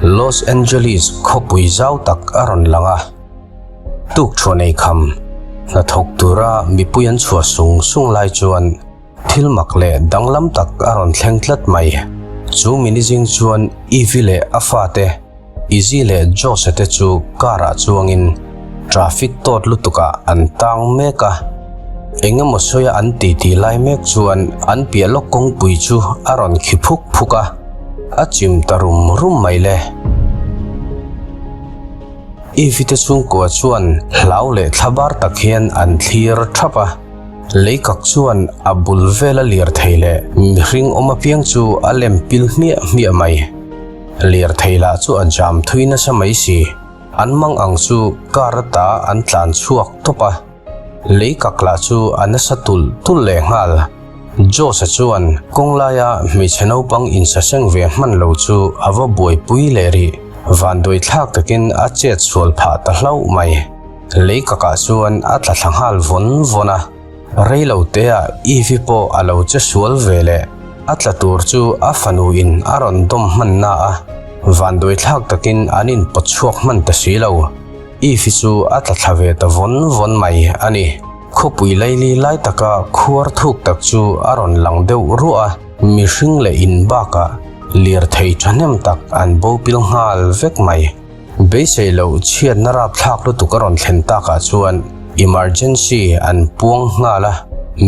Los Angeles khawpui zau tak a rawn lang a. Tukṭhuan ei kham, hnathawk tura mipui an chhuah sung sung lai chuan thil mak leh danglam tak a rawn thleng tlat mai. Chu minizing chuan Ivy leh a fate, Izzy leh Josh-a te chu car-ah chuangin traffic tawt lutukah an tang mek a. Eng emaw sawia an titi lai mek chuan an piah lawk kawngpui chu a rawn khi phuk phuk a, a chim ta rum rum mai le. Ivy te chhungkua chuan hlau leh thlabar tak hian an thlir thap a, leikak chuan a bul vela lirthei leh mihring awm apiang chu a lem pil hmiah hmiah mai. Lirthei lah chu a jam thui nasa mai si, an mang ang chu car ata an tlan chhuak tawp a, leikak lah chu a nasa tulh tulh leh nghal. Josh-a chuan kawng laia hmeichhe naupang insaseng ve hman lo chu a va buaipui leh rih. Vanduai thlak takin a chet sual phah ta hlauh mai. Lei kakah chuan a tla thla nghal vawn vawn a. Rei lo teah Eve-i pawh a lo che sual ve leh. A tla tur chu a fanu in a rawn dawm hman na a. Vanduai thlak takin an inpawt chhuak hman ta si lo. Eve-i chu a tla thla ve ta vawn vawn mai a ni. Khawpui laili lai taka khuar thuk tak chu a rawn lang deuh ruah a, mihring leh in bakah lirthei thahnem tak an bo pil nghal vek mai. Beisei loh chhiatna rapthlak lutuk a rawn thlen takah chuan emergency an puang nghal a,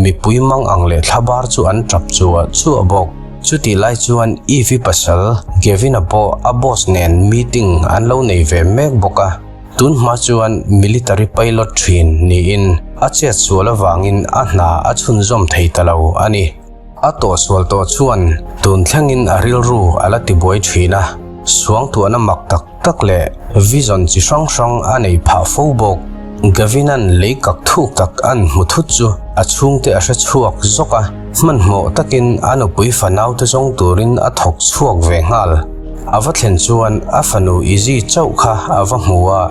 mipui mang ang leh thlabar chu an tap chuah chuah bawk. Chutih lai chuan Eve-i pasal Gavin-a pawh a boss nen meeting an lo nei ve mek bawk a. Tun hma chuan military pilot thin niin a chet sual avangin a hna a chhunzawm thei ta lo a ni. A tawhsual tawh chuan tun thlengin a rilru a la tibuai thin a, suangtuahna mak tak tak leh vision chi hrang hrang a nei phah fo bawk. Gavin-a'n lei kak thuk tak an hmu thut chu a chhungte a hre chhuak zawk a, hmanhmawh takin a nupui fanaute zawng turin a thawk chhuak ve nghal. A va thlen chuan a fanu Izzy chauh kha a va hmu a,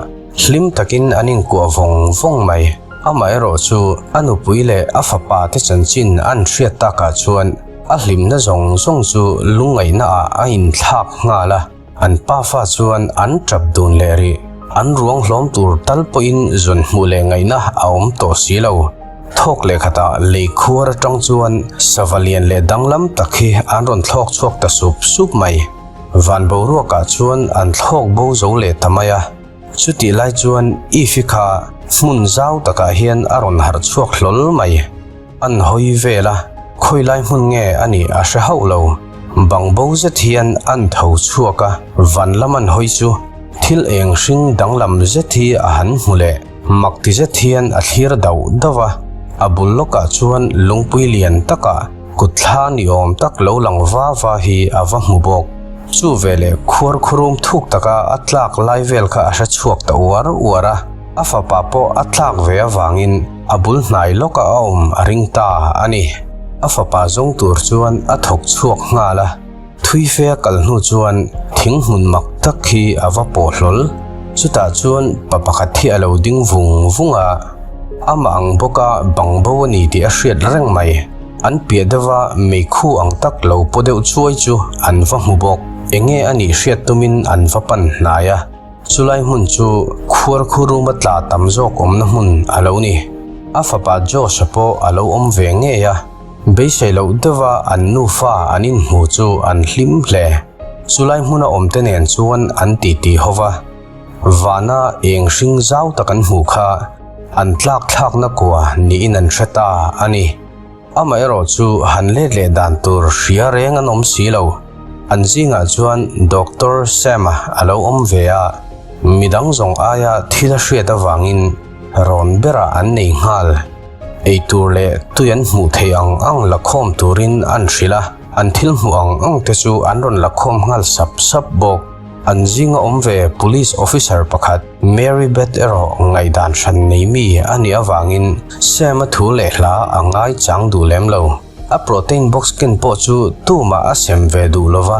hlim takin an inkuah vawng vawng mai. Amaherawh chu a nupui leh a fapa te chanchin an hriat takah chuan a hlimna zawng zawng chu lungngaihna ah a inthlak nghal a, an pafa chuan an tap dun leh rih. An ruang hlawm tur tal pawhin zun hmuh leh ngaihna a awm tawh si lo. Thawk leh khatah lei khuar atang chuan sava lian leh danglam tak hi an rawn thlawk chhuak ta sup sup mai. Van boruakah chuan an thlawk bo zo leh ta mai a. Chutih lai chuan Ifi kha hmun zau takah hian a rawn harh chhuak hlawl mai. An hawi vel a, khawi lai hmun nge a nih a hre hauh lo. Bang bo zet hian an tho chhuak a, van lam an hawi chu thil eng hring danglam zet hi a han hmu leh. Mak ti zet hian a thlir dauh dauh a, a bul lawkah chuan lungpui lian takah kut thla ni awm tak lo lang va va hi a va hmu bawk. Chu veleh khuar khurum thuk taka a tlak lai vel kha a hre chhuak ta uar uar a, a fapa pawh a tlak ve avangin a bul hnai lawkah a awm a ring ta a ni. A fapa zawng tur chuan a thawk chhuak nghal a. Thui fe a kal hnu chuan thing hmun mak tak hi a va pawh hlawl. Chutah chuan pa pakhat hi a lo ding vung vung a, amah ang bawka bang bo a ni tih a hriat reng mai. An piah deuha meikhu ang tak lo paw deuh chuai chu an va hmu bawk. Enge a nih hriat tumin an va pan hnai a, chulai hmun chu khuar khurum a tla tam zawk awmna hmun a lo ni. A fapa Josh-a pawh a lo awm ve ngei a. Beisei loh deuha an nufa an inhmu chu an hlim hle. Chulai hmuna awmte nen chuan an titi ho va. Vana eng hring zau tak an hmuh kha an tlak thlakna kua niin an hre ta a ni. Amaherawh chu han let leh dan tur hria reng an awm si lo. An zingah chuan Doctor Sam-a a lo awm ve a, midang zawng aia thil a hriat avangin rawn berah an nei nghal. Eitur leh tui an hmuh theih ang ang la khawm turin an hrilh a, an thil hmuh ang ang te chu an rawn la khawm nghal sap sap bawk. An zinga awm ve Police Officer pakhat Mary Beth erawh ngaihdan hran nei mi a nih avangin Sam-a thu leh hla a ngai chang duh lem lo. A protein box ken pawh chu tumah a sem ve duh lo va,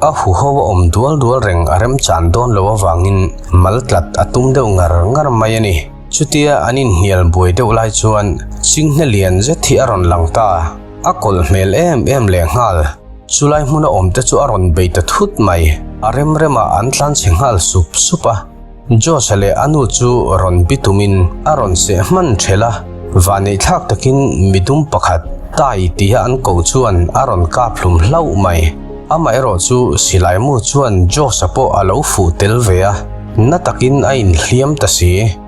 a huho a awm dual dual reng a remchan dawn lo avangin mal tlat a tum deuh ngar ngar mai a ni. Chutia an inhnial buai deuh lai chuan chinghne lian zet hi a rawn lang ta. A kawlh hmel em em leh nghal. Chulai hmuna awmte chu a rawn bei ta thut mai. A rem remah an tlanchhe nghal sup sup a. Josh-a leh a nu chu rawn bi tumin a rawn seh hman ṭhelh a, vahneih thlak takin midum pakhat Tai tia an ko chuan a rawn kap hlum hlauh mai. Amaherawh chu silai mu chuan Josh-a pawh a lo fuh tel ve a, na takin a inhliam ta si.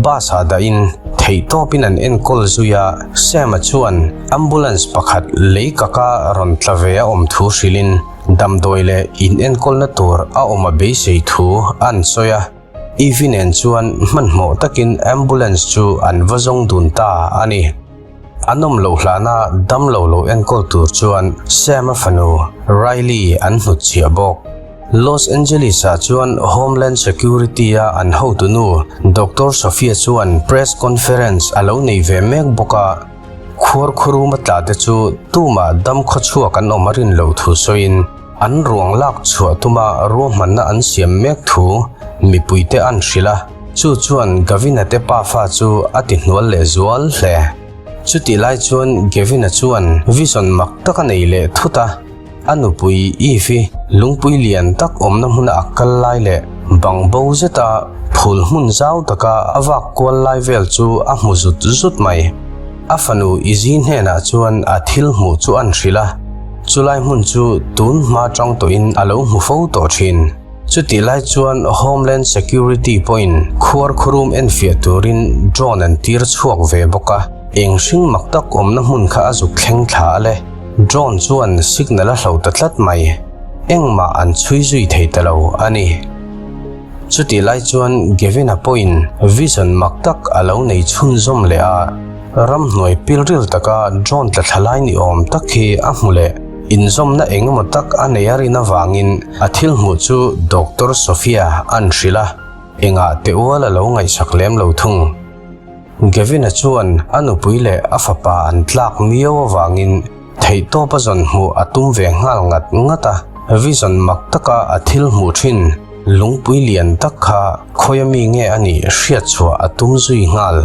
Bus-ah dahin theihtawpin an enkawl zui a, Sam-a chuan ambulance pakhat lei kaka rawn tla ve a awm thu hrilhin, Damdawi leh inenkawlna tur a awm a beisei thu an sawi a, Evie nen chuan hmanhmawh takin ambulance chu an va zawng dun ta a ni. An awm loh hlana damlo lo enkawl tur chuan Sam-a fanu Riley an hnutchhiah bawk. Los Angeles-ah chuan Homeland Security-a an hotunu Doctor Sophia chuan press conference a lo nei ve mek bawk a, Khuarkhuruma tla te chu tumah dam khawchhuak an awm a rin loh thu sawiin an ruang lak chhuah tuma ruahmanna an siam mek thu mipuite an hrilh a, chu chuan Gavin-a te pafa chu a ti hnual leh zual hle. Chutih lai chuan Gavin-a chuan vision mak tak a nei leh thut a. A nupui Eve-i lungpui lian tak awmna hmuna a kal lai leh bang bo zeta phul hmun zau taka a vak kual lai vel chu a hmu zut zut mai. A fanu Izzy hnenah chuan a thil hmuh chu an hrilh a, chulai hmun chu tun hma tang tawhin a lo hmu fo tawh thin. Chutih lai chuan Homeland Security pawhin khuar khurum enfiah turin drone an tir chhuak ve bawk a, eng hring mak tak awmna hmun kha a zuk thleng thla a le. Drone chuan signal a hlo ta tlat mai. Engmah an chhui zui thei ta lo a ni. Chutih lai chuan Gavin-a pawhin vision mak tak a lo nei chhunzawm leh a, ramhnuai pilril taka drone tla thla lai ni awm tak hi a hmu leh. Inzawmna eng emaw tak a nei a rin avangin a thil hmuh chu Doctor Sophia an hrilh a, engah teh ual a lo ngaihsak lem lo thung. Gavin-a chuan a nupui leh a fapa an tlak miau avangin theihtawp a zawn hmuh a tum ve nghal ngat ngat a, vision mak taka a thil hmuh thin lungpui lian tak kha khawia mi nge a nih hriat chhuah a tum zui nghal.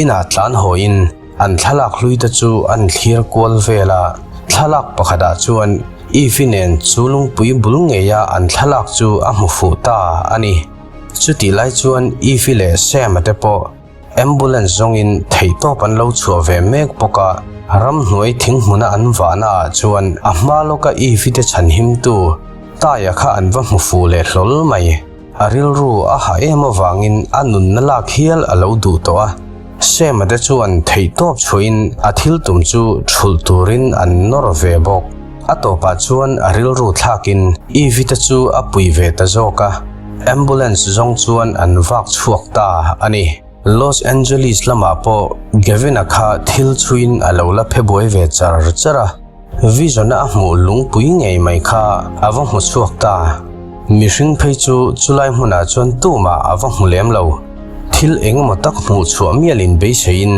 Inah tlan hawiin an thlalak hlui te chu an thlir kual vel a, thlalak pakhatah chuan Eve-i nen chu lungpui bul ngeia an thlalak chu a hmu fuh ta a ni. Chutih lai chuan Eve-i leh Sam-a te pawh ambulance zawngin theihtawp an lo chhuah ve mek bawk a, ramhnuai thing hmuna an vahna ah chuan a hma lawka Eve-i te chhanhimtu Taia kha an va hmu fuh leh hlawl mai. A rilru a ha em avangin a nunna lak hial a lo duh tawh a, Sam-a te chuan theihtawp chhuahin a thil tum chu thulh turin an nawr ve bawk. A tawpah chuan a rilru thlakin Eve-i te chu a pui ve ta zawk a. Ambulance zawng chuan an vak chhuak ta a ni. Los Angeles lamah pawh Gavin-a kha thil chhuiin a lo la phe buai ve char char a, Vision-a a hmuh lungpui ngei mai kha a va hmu chhuak ta. Mihring phei chu chulai hmunah chuan tumah a va hmu lem lo. Thil engemaw tak hmuh chhuah mialin beiseiin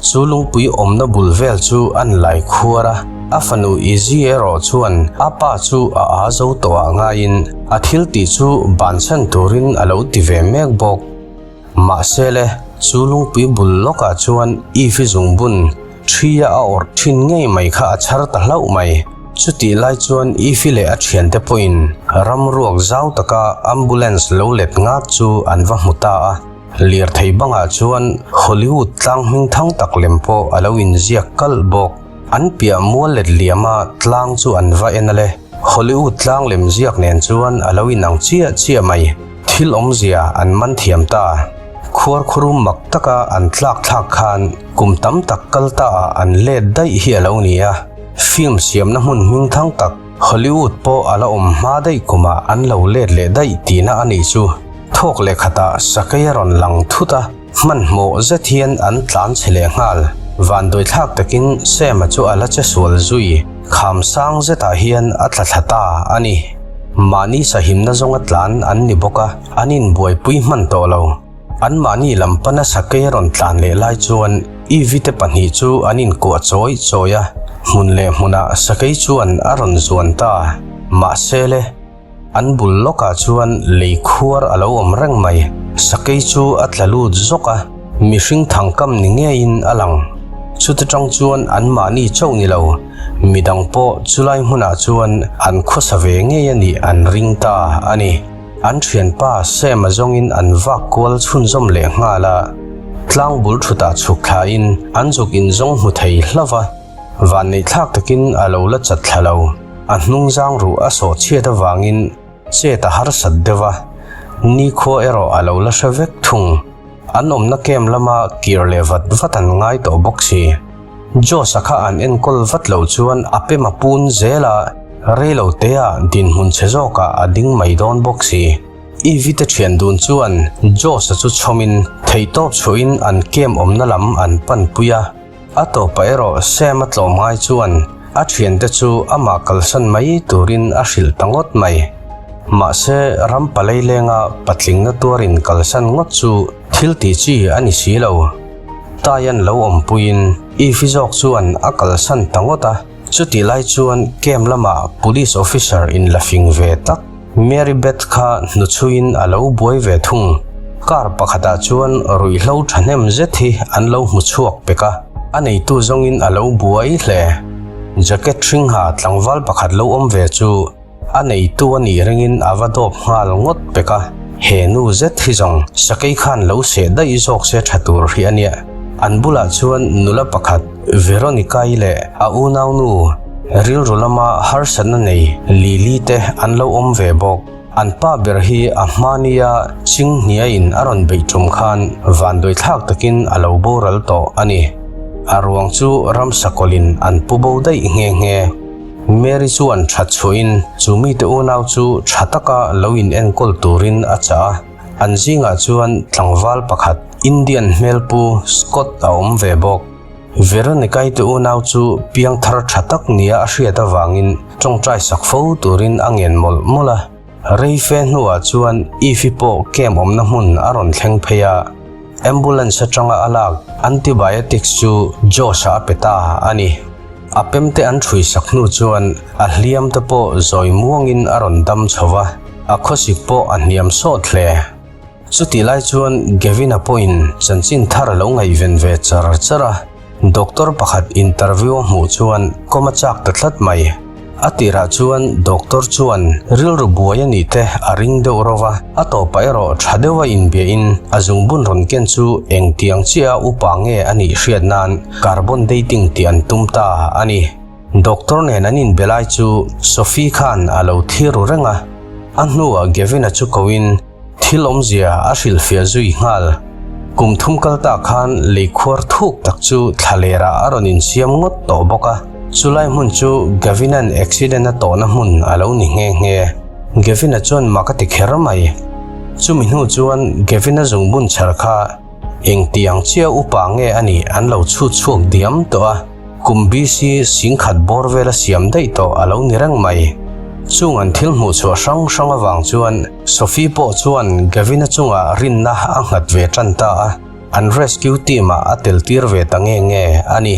Chu lungpui awmna bul vel chu an lai khuar a, a fanu Izzy erawh chuan a pa chu a aa zo tawh ah ngaiin a thil tih chu bansan turin a lo ti ve mek bawk. Mahse le, chu lungpui bul lawkah chuan Eve-i zungbun ṭhia a awrh ṭhin ngei mai kha a chhar ta hlauh mai. Chutih lai chuan Eve-i leh a ṭhiante pawhin ramruak zau taka ambulance lo let ngat chu an va hmu ta a. Lirthei bangah chuan Hollywood tlang hming thang tak lem pawh a lo inziak kalh bawk. An piah mual let liama tlang chu an va en a le. Hollywood tlang lem ziak nen chuan a lo inang chiah chiah mai. Thil awmzia an man thiam ta. Khuarkhurum mak taka an tlak thlak khan kum tam tak kal ta ah an let daih hi a lo ni a. Film siamna hmun hming thang tak Hollywood pawh a la awm hma daih kumah an lo let leh daih tihna a nih chu. Thawk leh khatah sakei a rawn lang thut a, hmanhmawh zet hian an tlan chhe leh nghal. Vanduai thlak takin Sam-a chu a la che sual zui, kham sang zetah hian a tla thla ta a ni. Mahni sahimna zawnga tlan an ni bawk a, an inbuaipui hman tawh lo. Anmahni lam pana sakei a rawn tlan leh lai chuan Eve-i te pahnih chu an inkuah chawi chawi a, hmun leh hmunah sakei chuan a rawn zuan ta. Mahse le. An bul lawkah chuan lei khuar a lo awm reng mai. Sakei chu a tla lut zawk a, mihring thangkam ni ngeiin a lang. Chuta tang chuan anmahni chauh ni lo, midang pawh chulai hmunah chuan an khawsa ve ngei a nih an ring ta a ni. An thianpa Sam-a zawngin an vak kual chhunzawm leh nghal a, tlang bul thutah chhuk thlain an zuk inzawng hmu thei hlauh a, vanneihthlak takin a lo la chat thla lo. A hnungzang ruh a sawh chhiat avangin chet a harsat deuh a, nikhua erawh a lo la hre vek thung. An awmna camp lama kir leh vat vat an ngai tawh bawk si. Josh-a kha an enkawl vat loh chuan a pem a pun zel a, rei lo teah dinhmun chhe zawkah a ding mai dawn bawk si. Ivy te thian dun chuan Josh-a chu chhawmin theihtawp chhuahin an camp awmna lam an panpui a. A tawpah erawh Sam-a tlawm ngai chuan a thiante chu amah kalsan mai turin a hrilh ta ngawt mai. Mahse, ram palei lenga patlingna tuarin kalsan ngawt chu thil tih chi a ni si lo. Taian lo awmpuiin Eve-i zawk chuan a kalsan ta ngawt a, chutih lai chuan camp lamah police officer in la fing ve tak Mary Beth kha hnuchhuiin a lo buai ve thung. Car pakhatah chuan ruihhlo thahnem zet hi an lo hmu chhuak pek a, a neitu zawngin a lo buai hle. Jacket hring ha tlangval pakhat lo awm ve chu a neitu a nih ringin a va dawp nghal ngawt pek a, he nu zet hi zawng sakei khan lo seh daih zawk se tha tur hi a nia. An bulah chuan nula pakhat Veronica-i leh a unaunu rilru lama harsatna nei Lily te an lo awm ve bawk. An pa ber hi a hmania Chinghniain a rawn beih tum khan vanduaithlak takin a lo boral tawh a ni. A ruang chu ramsa kawlin an pu bo daih nghe nghe. Mary chuan that chhuahin chu mite unau chu tha taka lo in enkawl turin a chah a. An zingah chuan tlangval pakhat Indian hmelpu Scott a awm ve bawk. Veronica-i te unau chu piangthar tha tak nia a hriat avangin tawngtai sak fo turin a ngen mawlh mawlh a. Rei fe hnuah chuan Eve-i pawh camp awmna hmun a rawn thleng phei a, ambulance atanga a lak antibiotics chu Josh-a a pe ta a ni. A pemte an ṭhui sak hnu chuan a hliam te pawh zawi muangin a rawn dam chho va, a khawsik pawh a hniam sawt hle. Chutih lai chuan Gavin-a pawhin chanchin thar a lo ngaihven ve char char a, doctor pakhat interview a hmuh chuan kawm a chak ta tlat mai. A tirah chuan doctor chuan rilru buai a nih te a ring deuh ro va, a tawpah erawh tha deuha inbiahin a zungbun rawn ken chu engtiang chiah a upa nge a nih hriat nan carbon dating tih an tum ta a ni. Doctor nen an inbe lai chu Sophie khan a lo thlir ru reng a, a hnuah Gavin-a chu koin, Thil awmzia a hrilhfiah zui nghal. Kum thum kal ta khan leikhuar thuk tak chu thlalerah a rawn insiam ngawt tawh bawk a, chulai hmun chu Gavin-a'n accident a tawhna hmun a lo ni nghe nghe. Gavin-a chuan mak a ti kher mai. Chumi hnu chuan Gavin-a zungbun chhar kha engtiang chiah upa nge a nih an lo chhut chhuak diam tawh a. Kum BC singkhat bawr vela siam daih tawh a lo ni reng mai. Chung an thil hmuh chhuah hrang hrang avang chuan Sophie pawh chuan Gavin-a chungah rinna a nghat ve tan ta a, an rescue team-ah a tel tir ve ta nge nge a ni.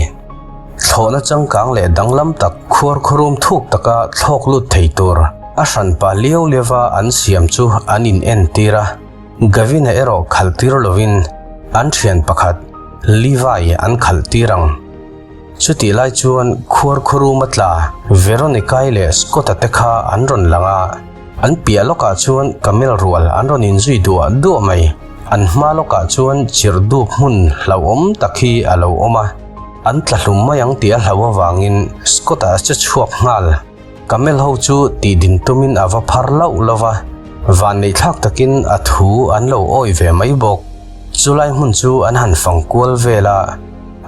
Thlawhna changkang leh danglam tak khuar khuarum thuk taka thlawk lut thei tur a hranpa liau liauva an siam chu an in entir a, Gavin-a erawh khalh tir lovin an thian pakhat Levi an khalh tir ang. Chutih lai chuan khuar khuarum a tla Veronica-i leh Scott-a te kha an rawn lang a, an piah lawkah chuan camel rual an rawn inzui duah duah mai. An hma lawkah chuan chirh dup hmun hlauhawm tak hi a lo awm a, an tla hlum mai ang tih a hlauh avangin Scott-a a che chhuak nghal. Camel ho chu tih din tumin a va phar lauh lo va, vanneihthlak takin a thu an lo awih ve mai bawk. Chulai hmun chu an han fang kual vel a,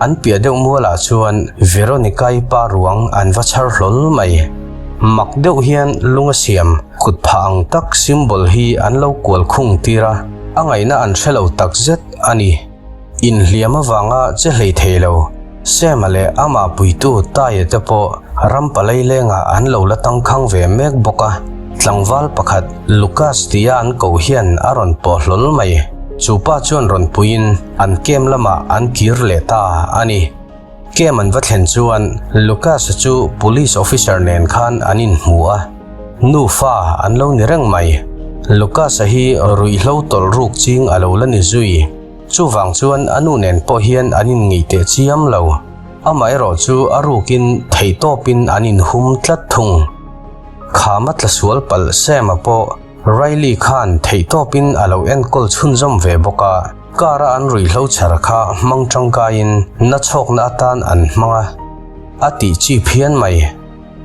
an piah deuh mualah chuan Veronica-i pa ruang an va chhar hlawl mai. Mak deuh hian lung a siam kut phah ang tak symbol hi an lo kual khung tir a, a ngaihna an hre lo takzet a ni. Inhliam avanga che hlei thei lo, Sam-a leh amah puitu Taia te pawh ram palai lengah an lo la tangkhang ve mek bawk a. Tlangval pakhat Lucas tia an koh hian a rawn pawh hlawl mai. Chu pa chuan rawn puiin an camp lamah an kir leh ta a ni. Camp an va thlen chuan Lucas-a chu police officer nen khan an inhmu a, nufa an lo ni reng mai. Lucas-a hi ruihhlo tawlh ruk ching a lo la ni zui. Chuvang chuan a nu nen pawh hian an inngeih teh chiam lo. Amaherawhchu a rukin theihtawpin an inhum tlat thung. Khama tla sual palh Sam-a pawh Riley khan theihtawpin a lo enkawl chhunzawm ve bawk a, car-a an ruihhlo chhar kha hmang tangkaiin nachhawkna atan an hmang a, a tih chi phian mai.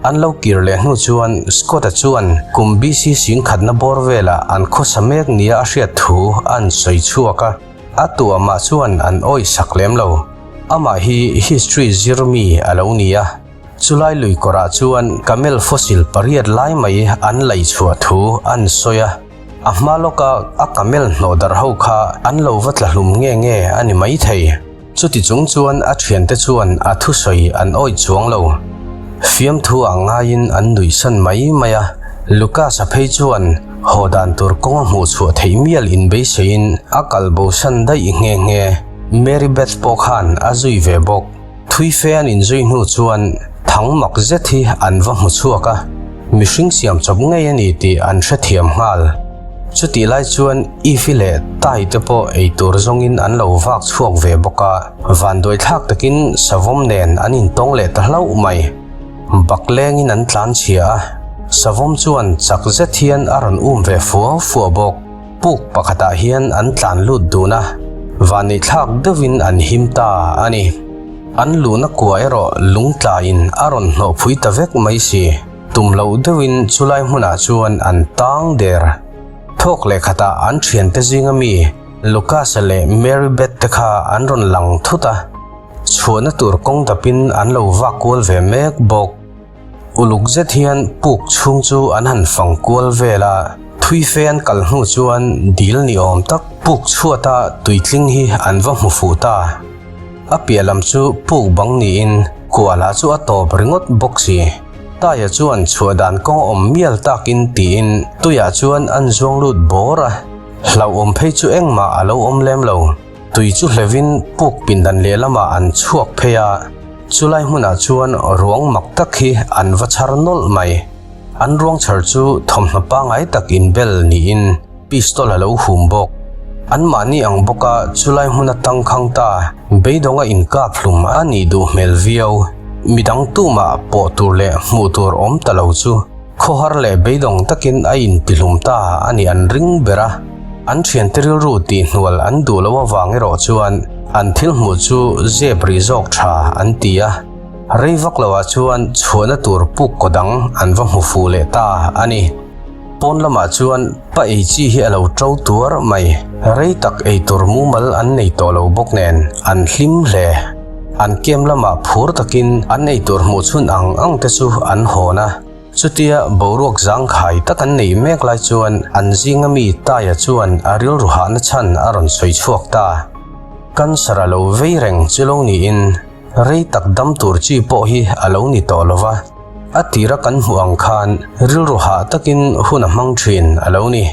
An lo kir leh hnu chuan Scott-a chuan kum BC singkhatna bawr velah an khawsa mek nia a hriat thu an sawi chhuak a, a tuahmah chuan an awih sak lem lo. Amah hi history zir mi a lo ni a, chulai lui kawrah chuan camel fossil pariat lai mai an laih chhuah thu an sawi a, a hma lawka a camel hnawh darh ho kha an lo va tla hlum nge nge a ni maithei. Chuti chung chuan a thiante chuan a thusawi an awih chuang lo. Fiamthu ah ngaiin an nuihsan mai mai a, Lucas-a phei chuan haw dan tur kawng a hmuh chhuah theih mial inbeiseiin a kal bosan daih nghe nghe. Mary Beth pawh khan a zui ve bawk. Thui fe an inzui hnu chuan thang mak zet hi an va hmu chhuak a, mihring siam chawp ngei a ni tih an hrethiam nghal. Chutih lai chuan Ifi leh Tai te pawh eitur zawngin an lo vak chhuak ve bawk a, vanduai thlak takin savawm nen an intawng leh ta hlauh mai. Bak lengin an tlan chhia a, savawm chuan chak zet hian a rawn um ve fua fua bawk. Puk pakhatah hian an tlan lut dun a, vanneih thlak deuhin an him ta a ni. An luhna kua erawh lungtlaiin a rawn hnawhphui ta vek mai si. Tum loh deuhin chulai hmunah chuan an tang der. Thawk leh khatah an thiante zinga mi Lucas-a leh Mary Beth te kha an rawn lang thut a, chhuahna tur kawng dapin an lo vak kual ve mek bawk. Uluk zet hian puk chhung chu an han fang kual vel a, thui fe an kal hnu chuan dil ni awm tak puk chhuata tuitling hi an va hmu fuh ta. A piah lam chu puk bang niin kuala chu a tawp ringawt bawk si. Taia chuan chhuah dan kawng awm mial takin tiin tuiah chuan an zuang lut bawr a, hlauhawm phei chu engmah a lo awm lem lo. Tui chu hlevin puk pindan lehlamah an chhuak phei a, chulai hmunah chuan ruang mak tak hi an va chhar nawlh mai. An ruang chhar chu thawmhnaw pangngai tak inbel niin Pistol a lo hum bawk. Anmahni ang bawka chulai hmuna tangkhang ta beidawnga inkap hlum a nih duh hmel viau. Midang tumah pawh tur leh hmuh tur awm ta lo chu khawhar leh beidawng takin a intihlum ta a nih an ring ber a. An thiante rilru tihhnual an duh loh avang erawh chuan an thil hmuh chu zep rih zawk tha an ti a. Rei vak loah chuan chhuahna tur puk kaw dang an va hmu fuh leh ta a ni. Pawn lamah chuan pa ei chi hi a lo to tuar mai. Rei tak ei tur mumal an nei tawh lo bawk nen an hlim hle. An kem lamah phur takin an ei tur hmuh chhun ang ang te chu an hawn a. Chutia boruak zangkhai tak an neih mek lai chuan an zinga mi Taia chuan a rilru hahna chhan a rawn sawi chhuak ta. Cancer a lo vei reng chu lo niin Rei tak dam tur chi pawh hi a lo ni tawh lo va, a tira kan hmuh ang khan rilru hah takin hun a hmang thin a lo ni.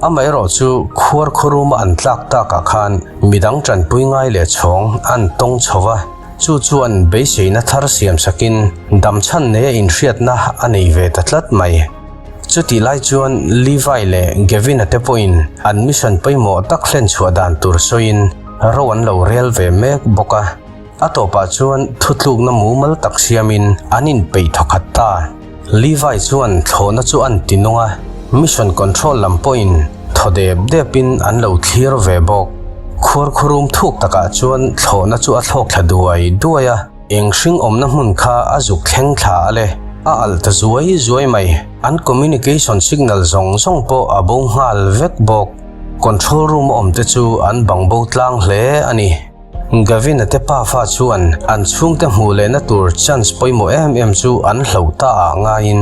Amaherawh chu khuar khawruma an tlak takah khan midang tanpui ngai leh chhawng an tawng chho va, chu chuan beiseina thar siam sakin damchhan neia inhriatna a nei ve ta tlat mai. Chutih lai chuan Levi leh Gavin-a te pawhin an mission pawimawh tak hlen chhuah dan tur sawiin ro an lo rel ve mek bawk a. A tawpah chuan thutlukna mumal tak siamin an inpeih thawkhat ta. Levi chuan thlawhna chu an ti nung a, mission control lam pawhin thaw dep depin an lo thlir ve bawk. Khuarkhurum thuk takah chuan thlawhna chu a thlawk thla duai duai a, eng hring awmna hmun kha a zuk thleng thla a le, a alh ta zuai zuai mai. An communication signal zawng zawng pawh a bo nghal vek bawk. Control room a awmte chu an bang bo tlang hle a ni. Gavin-a te pafa chuan an chhungte hmuh lehna tur chance pawimawh em em chu an hloh ta ah ngaiin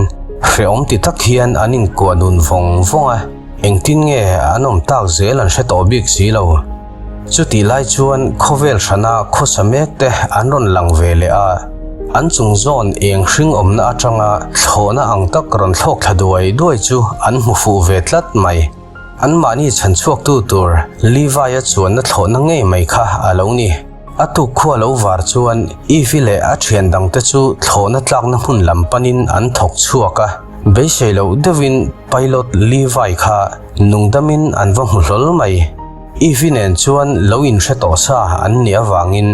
hrehawm ti tak hian an inkuah nun vawng vawng a, engtin nge an awm tak zel an hre tawh bik si lo. Chutih lai chuan khawvel hrana khawsa mek te an rawn lang ve leh a, an chung zawn eng hring awmna atanga thlawhna ang tak rawn thlawk thla duai duai chu an hmu fuh ve tlat mai. Anmahni chhan chhuaktu tur Levi-a chuanna thlawhna ngei mai kha a lo ni. A tuk khua lo var chuan Eve-i leh a thian dangte chu thlawhna tlakna hmun lam panin an thawk chhuak a. Beisei loh deuhin pilot Levi kha nungdamin an va hmu hlawl mai. Eve-i nen chuan lo inhre tawh sa an nih avangin.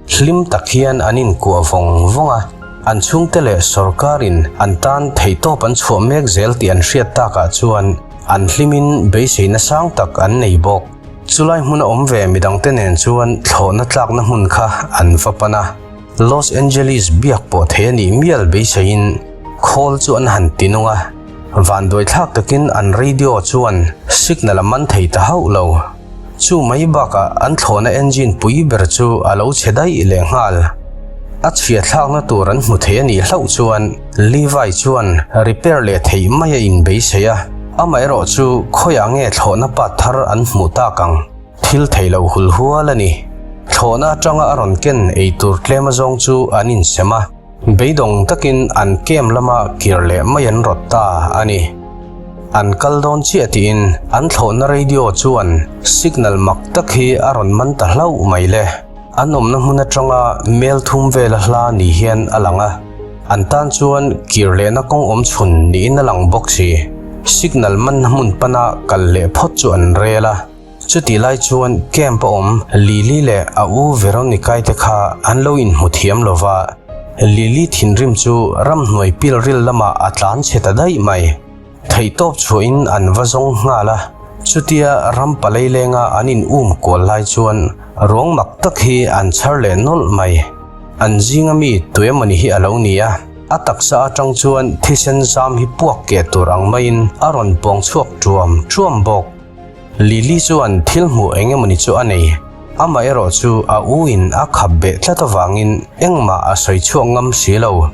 Hlim tak hian an inkuah vawng vawng a, an chhungte leh sawrkarin an tan theihtawp an chhuah mek zel tih an hriat takah chuan an hlimin beiseina sang tak an nei bawk. Chulai hmuna awm ve midangte nen chuan thlawhna tlakna hmun kha an va pan a, Los Angeles biak pawh thei a nih mial beiseiin khawl chu an han ti nung a, vanduaithlak takin an radio chuan signal a man thei ta hauh lo. Chu mai bakah an thlawhna engine pui ber chu a lo chhe daih leh nghal. A chhia thlakna tur an hmu thei a nih hlauh chuan Levi chuan repair leh theih mai a inbeisei a, amaherawh chu khawiah nge thlawhna part thar an hmuh tak ang? Thil thei lo hul hual a ni. Thlawhna atanga a rawn ken eitur tlem azawng chu an insem a. Beidawng takin an camp lama kir leh mai an rawt ta a ni. An kal dawn chiah tiin an thlawhna radio chuan signal mak tak hi a rawn man ta hlauh mai le. An awmna hmun atanga mel thum vela hla ni hian a lang a, an tan chuan kir lehna kawng awm chhun niin a lang bawk si. Signal manna hmun pana kal leh phawt chu an rel a. Chutih lai chuan camp a awm Lily leh a u Veronica-i te kha an lo inhmu thiam lo va, Lily thinrim chu ramhnuai pilril lamah a tlan chhe ta daih mai. Theihtawp chhuahin an va zawng nghal a, chutia ram palei lenga an in um kual lai chuan ruang mak tak hi an chhar leh nawlh mai. An zinga mi tuemawni hi a lo ni a, a taksa atang chuan thisen zam hi puak keh tur ang maiin a rawn pawng chhuak ṭuam ṭuam bawk. Lily chuan thil hmuh eng emawni chu a nei. Amaherawh chu a u in a khap beh tlat avangin engmah a sawi chhuak ngam si lo.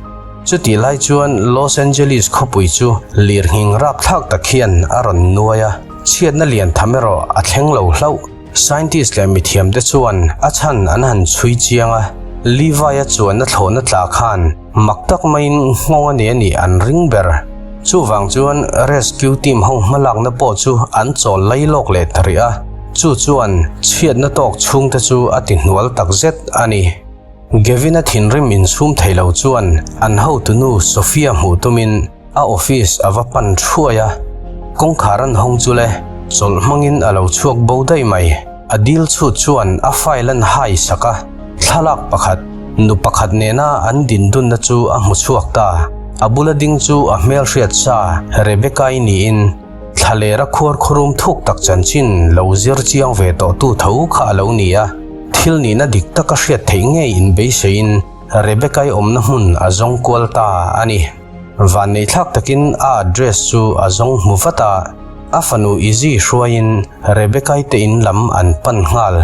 Chutih lai chuan Los Angeles khawpui chu lirnghing rapthlak tak hian a rawn nuai a, chhiatna lian tham erawh a thleng lo hlauh. Scientist leh mithiamte chuan a chhan an han chhui chiang a, Levi-a chuanna thlawhna tla khan mak tak maiin nghawng a nei a nih an ring ber. Chuvang chuan rescue team ho hmalakna pawh chu an chawl lai lawk leh ta rih a, chu chuan chhiatna tawk chhungte chu a ti hnual tak zet a ni. Gavin-a thinrim inchhum thei lo chuan an hotunu Sophia hmuh tumin a office a va pan thuai a, kawngkhar an hawng chu le, chawlh hmangin a lo chhuak bo daih mai. A dil chhut chuan a file an hai sak a, thlalak pakhat, nu pakhat nena an din dunna chu a hmu chhuak ta. A bula ding chu a hmelhriat sa Rebecca-i niin thlalera khuar khurum thuk tak chanchin lo zir chiang ve tawh tu tho kha a lo ni a, thil nihna dik taka hriat theih ngei inbeiseiin Rebecca-i awmna hmun a zawng kual ta a ni. Vanneithlak takin a address chu a zawng hmu vat a, a fanu Izzy hruaiin Rebecca-i te in lam an pan nghal.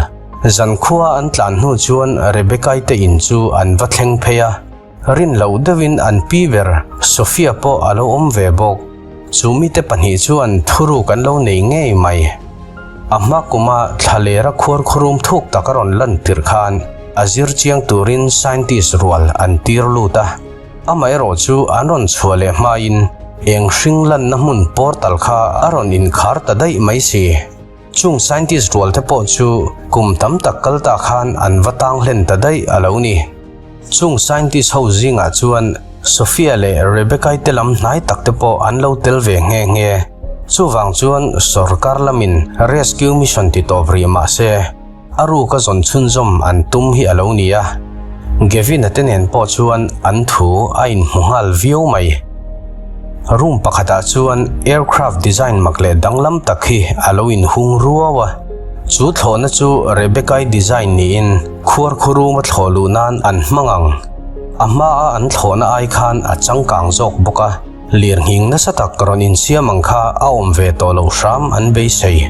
Zankhua an tlan hnu chuan Rebecca-i te in chu an va thleng phei a, rin loh deuhin an pi ber Sophia pawh a lo awm ve bawk. Chu mite pahnih chuan thuruk an lo nei ngei mai. A hma kuma thlalera khuarkhurum thuk tak a rawn lan tirh khan a zir chiang turin scientist rual an tir lut a. Amaherawh chu an rawn chhuah leh hmain eng hring lanna hmun portal kha a rawn inkhar ta daih mai si. Chung scientist rual te pawh chu kum tam tak kal ta khan an va tang hlen ta daih a lo ni. Chung scientist ho zingah chuan Sophia leh Rebecca-i te lam hnai tak te pawh an lo tel ve nghe nghe. Chuvang chuan sorkar lamin rescue mission ti tawp rih mah se, A ruk a zawn chhunzawm an tum hi a lo ni a, Gavin-a te nen pawh chuan an thu a inhmu nghal viau mai. Room pakhatah chuan aircraft design mak leh danglam tak hi a lo inhung ruau a, chu thlawhna chu Rebecca-i design niin khuarkhu room a thlawh luh nan an hmang ang. A hmaa an thlawhna ai khan a changkang zawk bawk a. Lirnghing nasa tak rawn insiam ang kha a awm ve tawh lo hram an beisei.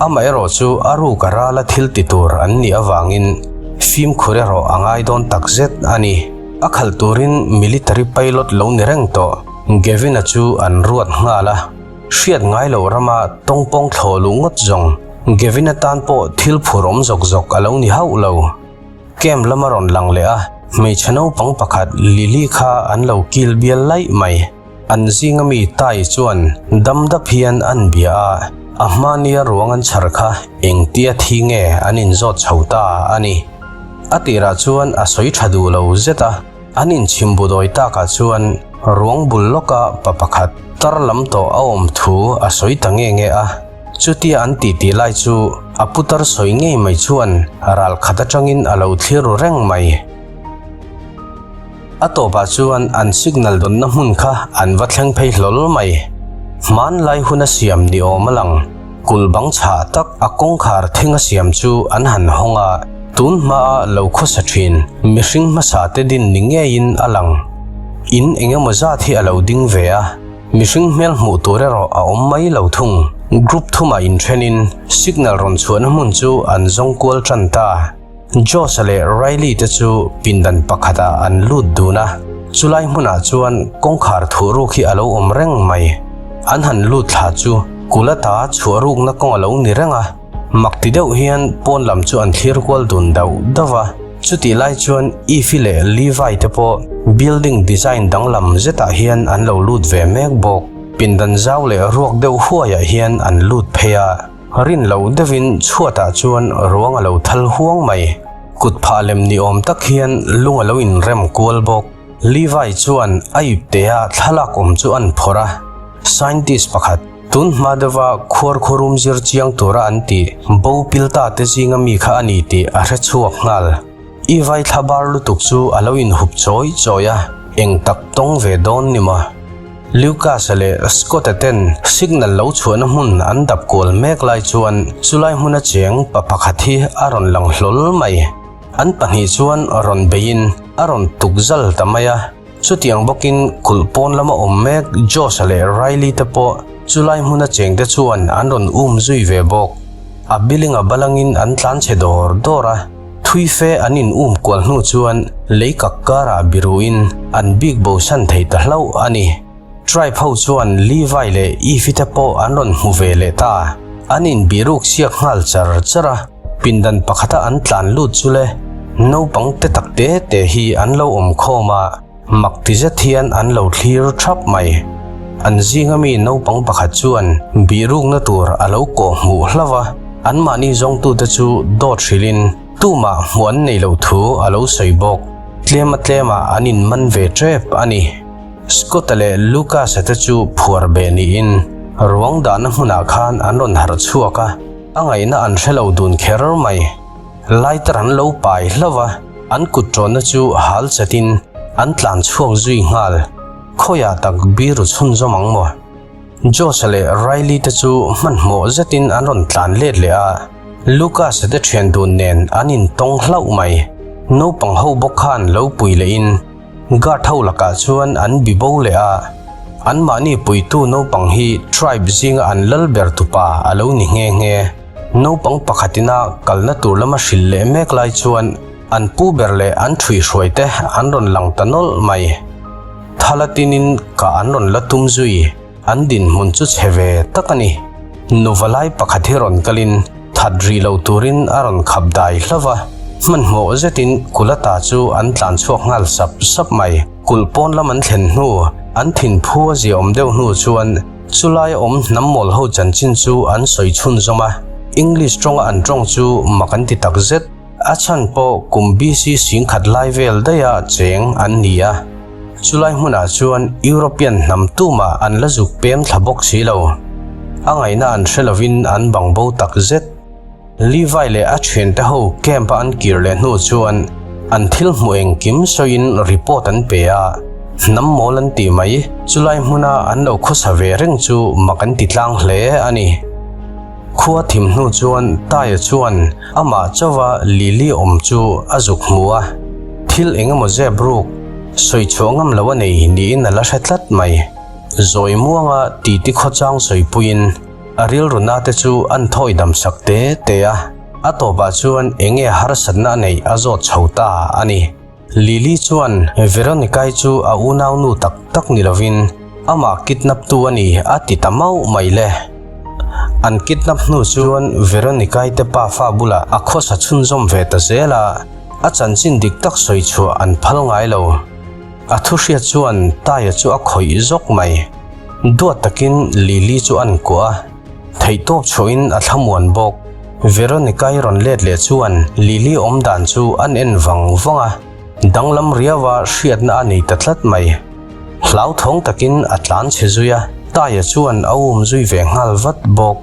Amaherawh chu a ruk a rala thil ti tur an nih avangin fimkhur erawh a ngai dawn tak zet a ni. A khalh turin military pilot lo ni reng tawh Gavin-a chu an ruat nghal a. Hriat ngai loh rama tawngpawng thlawh luh ngawt zawng Gavin-a tan pawh thil phur awm zawk zawk a lo ni hauh lo. Camp lam a rawn lang leh a, hmeichhe naupang pakhat Lily kha an lo kil bial laih mai. An zinga mi Tai chuan dam dap hian an bia a, a hmania ruang an chhar kha engtia thi nge an inzawt chho ta a ni. A tirah chuan a sawi tha duh lo zet a, an inchhim bu dawi takah chuan ruang bul lawka pa pakhat tar lam tawh a awm thu a sawi ta nge nge a. Chutia an titi lai chu a putar sawi ngei mai chuan ral khat atangin a lo thlir ru reng mai. A tawpah chuan an signal dawnna hmun kha an va thleng phei hlawl mai. Hmanlai huna siam ni awm a lang. Kulh bang chhah tak a kawngkhar thinga siam chu an han hawng a, tun hmaa lo khawsa thin mihring hmasa te din ni ngeiin a lang. In eng emaw zat hi a lo ding ve a, mihring hmel hmuh tur erawh a awm mai lo thung. Group thumah inthenin signal rawn chhuahna hmun chu an zawng kual tan ta. Josh-a leh Riley te chu pindan pakhatah an lut dun a, chulai hmunah chuan kawngkhar thuh ruk hi a lo awm reng mai. An han lut thla chu kul ata chhuah rukna kawng a lo ni reng a, mak ti deuh hian pawn lam chu an thlir kual dun dauh dauh a. Chutih lai chuan Ify leh Levi te pawh building design danglam zetah hian an lo lut ve mek bawk. Pindan zau leh ruak deuh huaiah hian an lut phei a. Rin lo deuhin chhuatah chuan ruang a lo thal huang mai. Kut phah lem ni awm tak hian lung a lo inrem kual bawk. Levi chuan a iptea thlalak awm chu an phawrh a. Scientist pakhat, tun hma deuha khuar khuarum zir chiang tura an tih bo pil ta te zinga mi kha a ni tih a hre chhuak nghal. I vai thla bar lutuk chu a lo inhup chawi chawi a, eng tak tawng ve dawn ni maw? Lucas-a leh Scott-a ten signal lo chhuahna hmun an dap kual mek lai chuan chulai hmuna cheng pa pakhat hi a rawn lang hlawl mai. An pahnih chuan rawn beiin a rawn tuk zal ta mai a. Chutiang bawkin kulh pawn lama awm mek Josh-a leh Riley te pawh chulai hmuna cheng te chuan an rawn um zui ve bawk. A biling a balangin an tlan chhe dawr dawr a. Thui fe an in um kual hnu chuan lei kak karah biruin an bik bosan thei ta hlauh a ni. Tribe ho chuan Levi leh Eve te pawh an rawn hmu ve leh ta. An in biruk siak nghal char char a, pindan pakhata an tlan lut chu le naupang te tak te te hi an lo awm khawm a. Mak ti zet hian an lo thlir thap mai. An zinga mi naupang pakhat chuan bihrukna tur a lo kawh hmuh hlauh a, anmahni zawngtute chu dawt hrilhin tumah hmuh an nei loh thu a lo sawi bawk. Tlema tlemah an inman ve tep a ni. Scott-a leh Lucas-a te chu phuar beh niin ruang dahna hmunah khan an rawn harh chhuak a, a ngaihna an hre lo dun kher mai. Lighter an lo pai hlauh a, an kut ṭawnna chu hal chatin an tlan chhuak zui nghal. Khawiah tak biru chhunzawm ang maw? Josh-a leh Riley te chu hmanhmawh zetin an rawn tlan let leh a, Lucas-a te ṭhian dun nen an intawng hlauh mai. Naupang ho bawk khan lo pui lehin Guard ho lakah chuan an bi bo leh a, anmahni puitu naupang hi tribe zinga an lal ber tupa a lo ni nghe nghe. Naupang pakhatina kalna tur lama hrilh leh mek lai chuan an pu ber leh an ṭhuihhruai te an rawn lang ta nawlh mai. Thala tinin kah an rawn la tum zui. An dinhmun chu chhe ve tak a ni. Nuva lai pakhat hi rawn kalin that rih lo turin a rawn khap dai hlauh va, hmanhmawh zetin Kulata chu an tlan chhuak nghal sap sap mai. Kulh pawn lam an thlen hnu, an thinphu a ziaawm deuh hnu chuan chulai awm hnam mawl ho chanchin chu an sawi chhunzawm a, English tawnga an tawng chu mak an ti tak zet. A chhan pawh kum BC singkhat lai vel daiha cheng an ni a, chulai hmunah chuan European hnam tumah an la zuk pem thla bawk si lo. A ngaihna an hre lovin an bang bo tak zet. Levi leh a thiante ho camp-a an kir leh hnu chuan an thil hmuh engkim sawiin report an pe a, hnam mawl an tih mai, chulai hmuna an lo khawsa ve reng chu mak an ti tlang hle a ni. Khua thim hnu chuan Taia chuan amah chauha Lily awm chu a zuk hmu a, thil eng emaw zep ruk sawi chhuah ngam lo a nei niin a la hre tlat mai. Zawi muanga titi khawchang sawipuiin a rilru na te chu an thawi dam sak te te a, a tawpah chuan eng nge harsatna a neih a zawt chho ta a ni. Lily chuan Veronica-i chu a unaunu tak tak ni lovin amah kidnap tu a ni a ti ta mauh mai le. An kidnap hnu chuan Veronica-i te pafa bulah a khawsa chhunzawm ve ta zel a, a chanchin dik tak sawi chhuah an phal ngai lo. A thu hriat chuan Taia chu a khawih zawk mai. Duat takin Lily chu an kuah a. Theihtawp chhuahin a thlamuan bawk. Veronica-i rawn let leh chuan Lily awm dan chu an en vang vang a, danglam riaua hriatna a nei ta tlat mai. Hlauthawng takin a tlan chhe zui a, Taia chuan a um zui ve nghal vat bawk.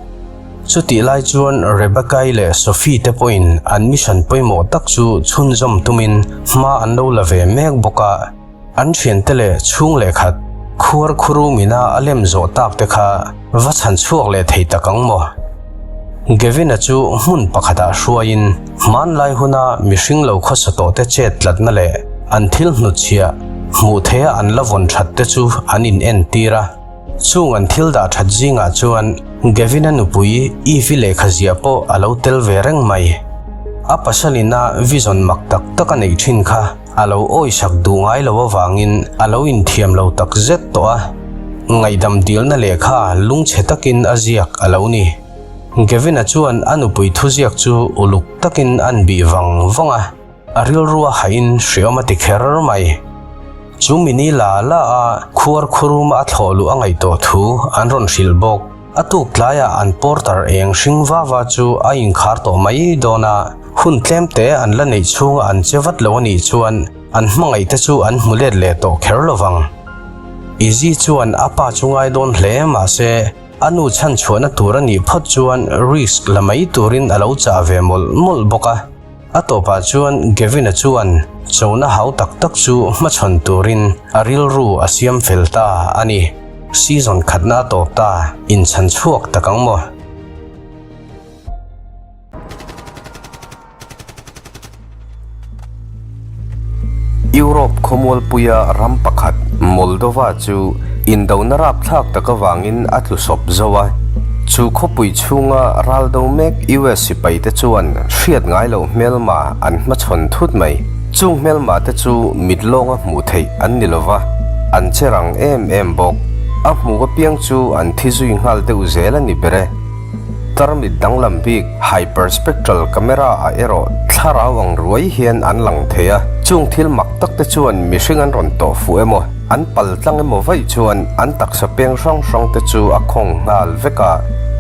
Chutih lai chuan Rebecca-i leh Sophie te pawhin an mission pawimawh tak chu chhunzawm tumin hma an lo la ve mek bawk a. An thiante leh chhung leh khat khuar khurum ina a lem zawh tak te kha va chhan chhuak leh thei tak ang maw? Gavin-a chu hmun pakhatah hruaiin hmanlai huna mihring lo khawsa tawhte chet tlatna leh an thil hnutchhiah hmuh theiha an la vawn that te chu an in entir a. Chung an thil dah that zingah chuan Gavin-a nupui Eve-i lehkha ziah pawh a lo tel ve reng mai. A pasalina vision mak tak tak a neih thin kha A lo awisak duh ngai lo avangin a lo inthiam lo tak zet tawh a, ngaihdam dilna lehkha lungchhe takin a ziak a lo ni. Gavin-a chuan a nupui thuziak chu uluk takin an bih vang vang a, a rilru a hahin hreawm a ti kher mai. Chu mini la la a khuar khuruma a thlawh luh a ngaihtuah thu an rawn hrilh bawk. A tuk tlaiah an porter eng hring va va chu a inkhar tawh mai dawn a, hun tlem te an la neih chhunga an che vat lo a nih chuan an hmangaih te chu an hmu let leh tawh kher lo vang. Izzy chuan a pa chu ngai dawn hle mahse a nu chhan chhuahna tur a nih phawt chuan risk la mai turin a lo chah ve mawlh mawlh bawk a. A tawpah chuan Gavin-a chuan chona hau tak tak chu hmachhawn turin a rilru a siam fel ta a ni. Season khatna a tawp ta, inchhan chhuak tak ang maw? Europe khawmualpuia ram pakhat Moldova chu indona rapthlak tak avangin a tlu sawp zo a. Chu khawpui chhunga ral do mek US sipaite chuan hriat ngai loh hmelma an hmachhawn thut mai. Chung hmelma te chu mit lawnga hmuh theih an ni lova, an che rang em em bawk. A hmuh apiang chu an thi zui nghal deuh zel a ni ber e. Tarmit danglam bik hyperspectral camera ah erawh thlarau ang ruai hian an lang thei a, chung thil mak tak te chuan mihring an rawn tawh fuh emaw, an pal tlang emaw vaih chuan an taksa peng hrang hrang te chu a khawng nghal vek a,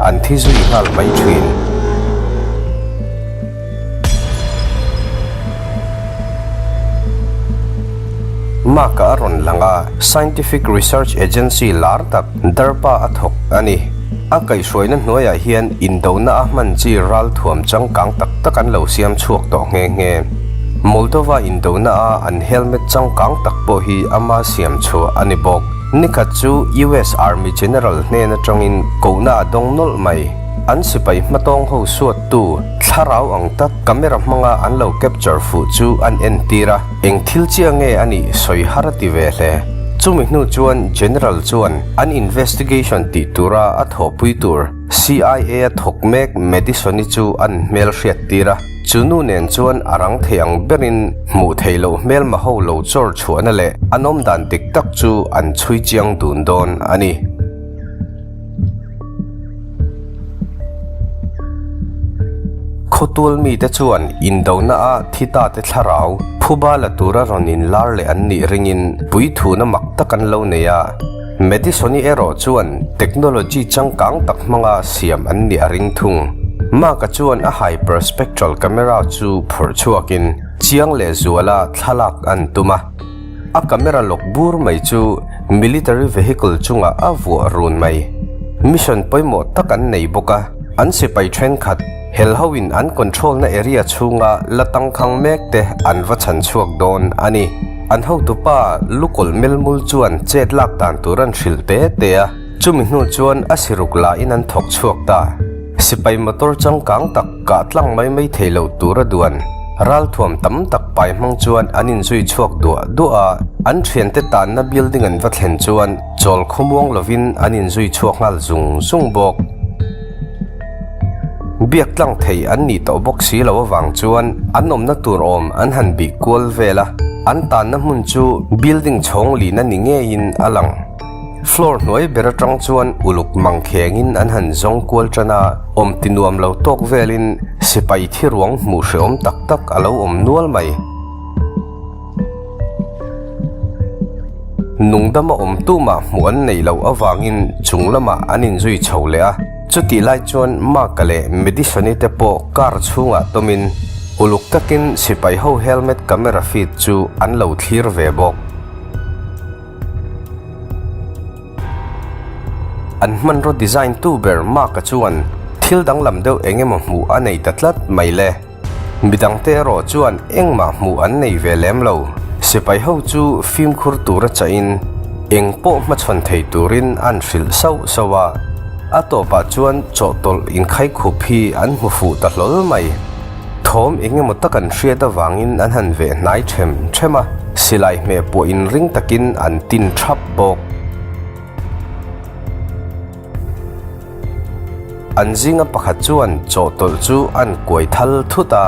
an thi zui nghal mai thin. Mark-a a rawn lang a, Scientific Research Agency lar tak DARPA a thawk a ni. A kaihhruaina hnuaiah hian indona a hman chi ralthuam changkang tak tak an lo siam chhuak tawh nghe nghe. Moldova indona a an helmet changkang tak pawh hi ama siam chhuah a ni bawk. Nikhat chu US Army General hnen atangin kohna a dawng nawlh mai. An sipai hmatawng ho suattu thlarau ang tak camera hmanga an lo capture fuh chu an entir a, eng thil chiah nge a nih sawi har a ti ve hle. Chumi hnu chuan General chuan an investigation tih tura a thawhpui tur CIA a thawk mek Madison-i chu an hmel hriat tir a, chu nu nen chuan a rang thei ang berin hmuh theih loh hmelma ho lo chawr chhuahna leh an awmdan dik tak chu an chhui chiang dun dawn a ni. Khawtual mite chuan indona a thi ta te thlarau phuba la tura rawn inlar leh an nih ringin puithuna mak tak an lo nei a. Madison-i erawh chuan technology changkang tak hmanga siam an nih a ring thung. Mark-a chuan a hyperspectral camera chu phawrh chhuakin chiang leh zuala thlalak an tum a. A camera lawk bur mai chu military vehicle chungah a vuah run mai. Mission pawimawh tak an nei bawk a, an sipai thenkhat hel hoin an control na area chhunga la tangkhang mek te an va chhan chhuak dawn a ni. An hotupa Lukawlh Melmul chuan chet lak dan tur an hrilh te te a, chumi hnu chuan a siruk lahin an thawk chhuak ta. Sipai motor changkang tak kah tlang mai mai thei lo tur a duan. Ralthuam tam tak pai hmang chuan an inzui chhuak duah duah a, an thiante tanna building an va thlen chuan chawl khawmuang lovin an inzui chhuak nghal zung zung bawk. Biak tlang thei an nih tawh bawk si lo avang chuan an awmna tur awm an han bih kual vel a, an tanna hmun chu building chhawng lin a ni ngeiin a lang. Floor hnuai ber atang chuan uluk mang khengin an han zawng kual tan a, awm ti nuam lo tawk velin sipai thi ruang hmuh hrehawm tak tak a lo awm nual mai. Nungdama awm tumah hmuh an neih loh avangin chung lamah an inzui chho leh a, chutih lai chuan Mark-a leh Madison-i te pawh car chhungah tawmin uluk takin sipai ho helmet camera feed chu an lo thlir ve bawk. An hmanraw design tu ber Mark-a chuan Thil danglam deuh eng emaw hmuh a nei ta tlat mai le. Midangte erawh chuan engmah hmuh an nei ve lem lo. Sipai ho chu fimkhur tura chahin eng pawh hmachhawn thei turin an hrilh sauh sauh a. A tawpah chuan chawhtawlh inkhaikhûp hi an hmu fuh ta hlawl mai. Thawm eng emaw tak an hriat avangin an han veh hnai ṭhem ṭhem a, silai hmeh pawh inring takin an tin ṭhap bawk. An zinga pakhat chuan chawhtawlh chu an kuai thal thut a.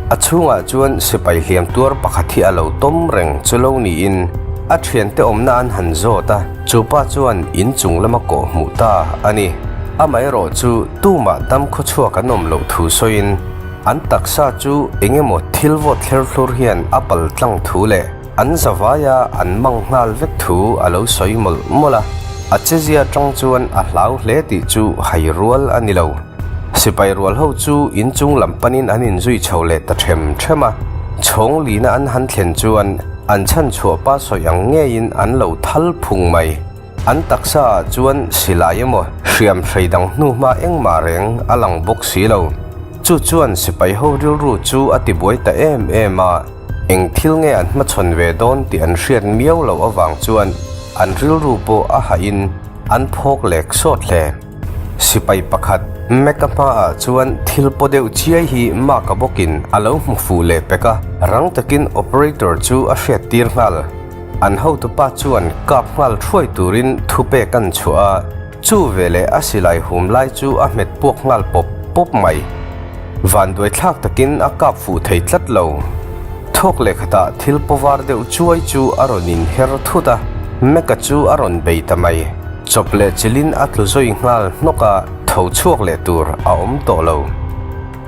A chhungah chuan sipai hliam tuar pakhat hi a lo tawm reng chu lo niin a thiante awmna an han zawt a, chupa chuan inchung lama kawh hmuh ta a ni. Amaherawh chu tumah dam khawchhuak an awm loh thu sawiin an taksa chu eng emaw thil vawt thler thlur hian a pal tlang thu leh An zavaia an mang nghal vek thu a lo sawi mawlh mawlh a, a chezia atang chuan a hlau hle tih chu hai rual a ni lo. Sipai rual ho chu inchung lam panin an inzui chho leh ta them them a, chhawng lina an han thlen chuan an chhanchhuah pa sawi ang ngeiin an lo thal phung mai. An taksa ah chuan silai emaw hriam hrei dang hnu hma engmah reng a lang bawk si lo. Chu chuan sipai ho rilru chu a tibuai ta em em a. Eng thil nge an hmachhawn ve dawn tih an hriat miau loh avang chuan an rilru pawh a hahin an phawk lek sawt hle. Sipai pakhat Mecca hmaah chuan thil paw deuh chiai hi Maka bawkin a lo hmu fuh leh pek a, rang takin operator chu a hriattir nghal. An hotupa chuan kap nghal thuai turin thupek an chhuah a. Chu veleh a silai hum lai chu a hmet puak nghal pawp pawp mai. Vanduai thlak takin a kap fuh thei tlat lo. Thawk leh khatah thil pawvar deuh chuai chu a rawn inher thut a, Mecca chu a rawn bei ta mai. Chawp leh chilhin a tlu zawi nghal hnawk a, tho chhuak leh tur a awm tawh lo.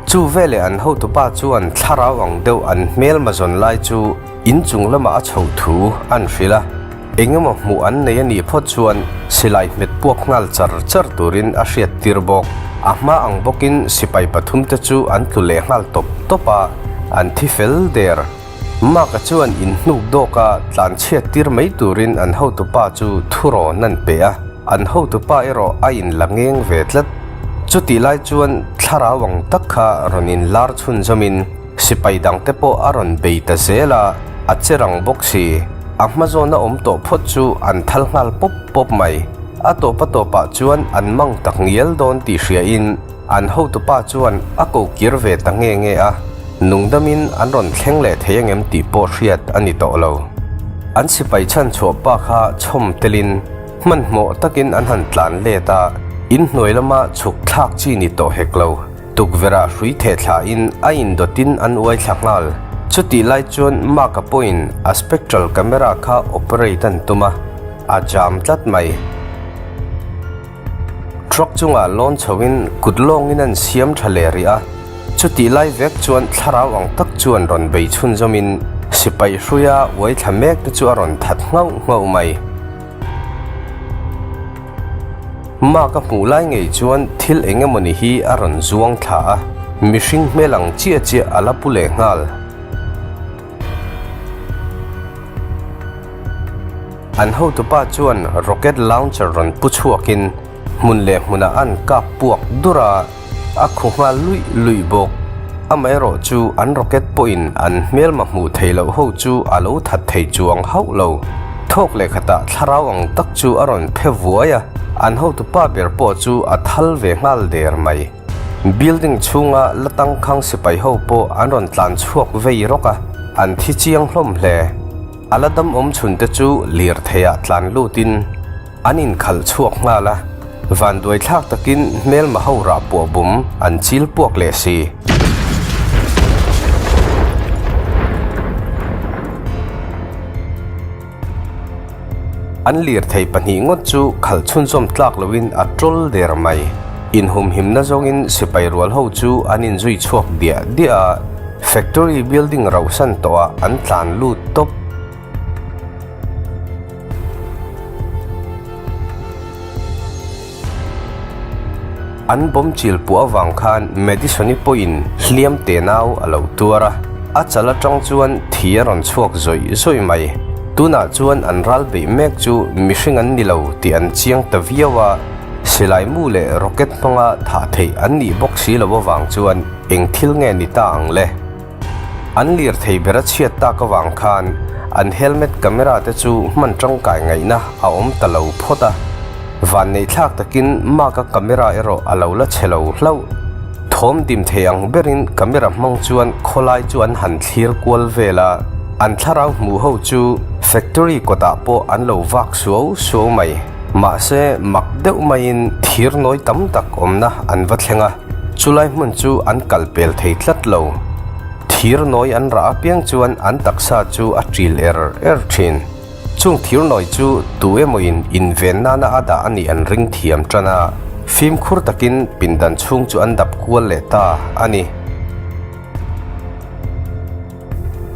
Chu veleh an hotupa chuan thlarau ang deuh an hmelma zawn lai chu inchung lamah a chhoh thu an hrilh a. Eng emaw hmuh an nei a nih phawt chuan silai hmet puak nghal char char turin a hriat tir bawk. A hma ang bawkin sipai pathumte chu an tlu leh nghal tawp tawp a, an thi fel der. Mark-a chuan inhnuk dawka tlan chhiat tir mai turin an hotupa chu thurawn an pe a, an hotupa erawh a inla ngeng ve tlat. Chutih lai chuan thlarau ang tak kha rawn inlar chhunzawmin, Sipai dangte pawh a rawn bei ta zel a, a che rang bawk si. A hma zawna awm tawh phawt chu an thal nghal pawp pawp mai. A tawp a tawpah chuan an mang tak ngial dawn tih hriain an hotupa chuan a ko kir ve ta nge nge a, nungdamin an rawn thleng leh thei angem tih pawh hriat a ni tawh lo. An sipai chhanchhuah pa kha chhawm telin hmanhmawh takin an han tlan let a, inhnuai lama chhuk thlak chi ni tawh hek lo. Tukverh-ah hrui theh thlahin a indawtin an uai thla nghal. Chutih lai chuan Mark-a pawhin a spectral camera kha operate an tum a, a jam tlat mai. Truck chungah lawn chhoin kut lawngin an siam tha leh rih a, chutih lai vek chuan thlarau ang tak chuan rawn bei chhunzawmin sipai hruia uai thla mek te chu a rawn that nghauh nghauh mai. Mark a hmuh lai ngei chuan thil eng emawni hi a rawn zuang thla a, mihring hmel ang chiah chiah a la pu leh nghal. An hotupa chuan rocket launcher rawn pu chhuakin hmun leh hmunah an kap puak dur a, A khu nghal luih luih bawk. Amaherawh chu an rocket pawhin an hmelma hmuh theih loh ho chu a lo that thei chuang hauh lo. Thawk leh khatah thlarau ang tak chu a rawn phe vuai a, an hotupa ber pawh chu a thal ve nghal der mai. Building chhunga la tangkhang sipai ho pawh an rawn tlan chhuak vei rawk a, an thi chiang hlawm hle. A la dam awm chhun te chu lirtheiah tlan lutin an inkhalh chhuak nghal a, vanduai thlak takin hmelma ho rah puah bum an chil puak leh si. An lirthei pahnih ngawt chu khalh chhunzawm tlak loin a tawl der mai. Inhumhimna zawngin sipai rual ho chu an inzui chhuak diah diah a, Factory building rauhsan tawhah an tlan lut tawp. An bomb chil puah avang khan Madison-i pawhin hliam tenau a lo tuar a, a chal atang chuan thi a rawn chhuak zawih zawih mai. Tunah chuan an ral beih mek chu mihring an ni lo tih an chiang ta viau a, silai mu leh rocket hmanga thah theih an nih bawk si lo avang chuan eng thil nge ni ta ang le? An lirthei ber a chhiat tak avang khan an helmet camera te chu hman tangkai ngaihna a awm ta lo phawt a. Vanneihthlak takin Mark-a camera erawh a lo la chhe lo hlauh. Thawm dim thei ang berin camera hmang chuan khawlai chu an han thlir kual vel a, an thlarau hmuh ho chu factory kawtah pawh an lo vak suau suau mai. Mahse, mak deuh maiin thir nawi tam tak awmna an va thleng a. Chulai hmun chu an kal pel thei tlat lo. Thir nawi an rah apiang chuan an taksa chu a ṭil er er ṭhin. Chung thir nawi chu tu emawin inven nana a dah a nih an ring thiam ṭan a, fimkhur takin pindan chhung chu an dap kual leh ta a ni.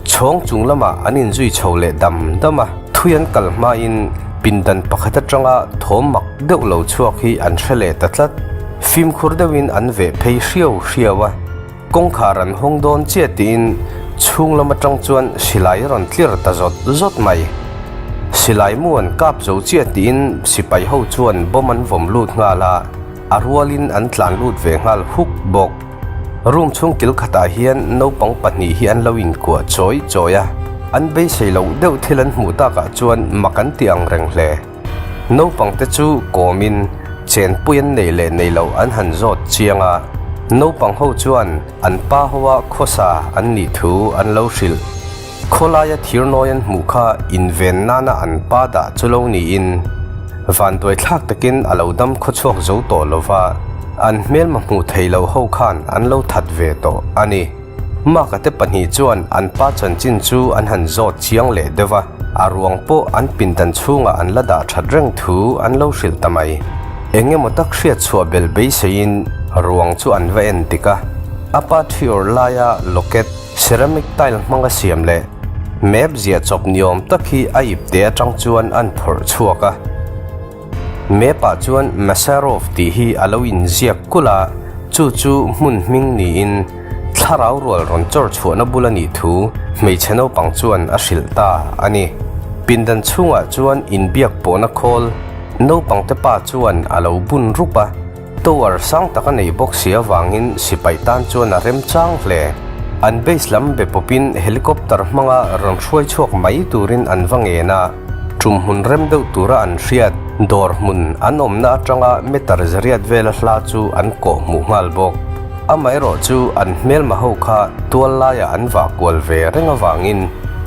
Chhawng chung lamah an inzui chho leh dam dam a, thui an kal hmain pindan pakhat atanga thawm mak deuh lo chhuak hi an hre leh ta tlat. Fimkhur deuhin an veh phei hriau hriau a, kawngkhar an hawng dawn chiah tiin chhung lam atang chuan silai a rawn tlir ta zawt zawt mai. Silai mu an kap zo chiah tiin sipai ho chuan bomb an vawm lut nghal a, a rualin an tlan lut ve nghal huk bawk. Room chhung kil khatah hian naupang pahnih hi an lo inkuah chawi chawi a, an beisei loh deuh thil an hmuh takah chuan mak an ti ang reng hle. Naupang te chu kawmin chenpui an nei leh nei loh an han zawt chiang a, naupang ho chuan an pa hoa khawsa an nih thu an lo hrilh. Khawlaia thirnawi an hmuh kha inven nana an pa dah chu lo niin vanduai thlak takin a lo dam khawchhuak zo tawh lo va, an hmelma hmuh thei lo ho khan an lo that ve tawh a ni. Maka te pahnih chuan an pa chanchin chu an han zawt chiang leh deuh va, a ruang pawh an pindan chhungah an la dah that reng thu an lo hrilh ta mai. Eng emaw tak hriat chhuah bel beiseiin ruang chu an va en dik a, a pa thi awrh laia locket, Ceramic tile hmanga siam leh map ziah chawp ni awm tak hi a ip te atang chuan an phawrh chhuak a. Map ah chuan Masarov tih hi a lo inziak kulh a, chu chu hmun hming niin thlarau rual rawn chawr chhuahna bul a nih thu hmeichhe naupang chuan a hrilh ta a ni. Pindan chhungah chuan inbiak pawhna khawl naupang te pa chuan a lo bun rup a. Tower sang tak a nei bawk si avangin sipai tan chuan a remchang hle. An base lam be pawpin helicopter hmanga rawn hruai chhuak mai turin an va ngen a, tum hmun rem deuh tura an hriat dawr hmun an awmna atanga meter zariat vela hla chu an kawh hmuh nghal bawk. Amaherawh chu an hmelma ho kha tual laiah an vah kual ve reng avangin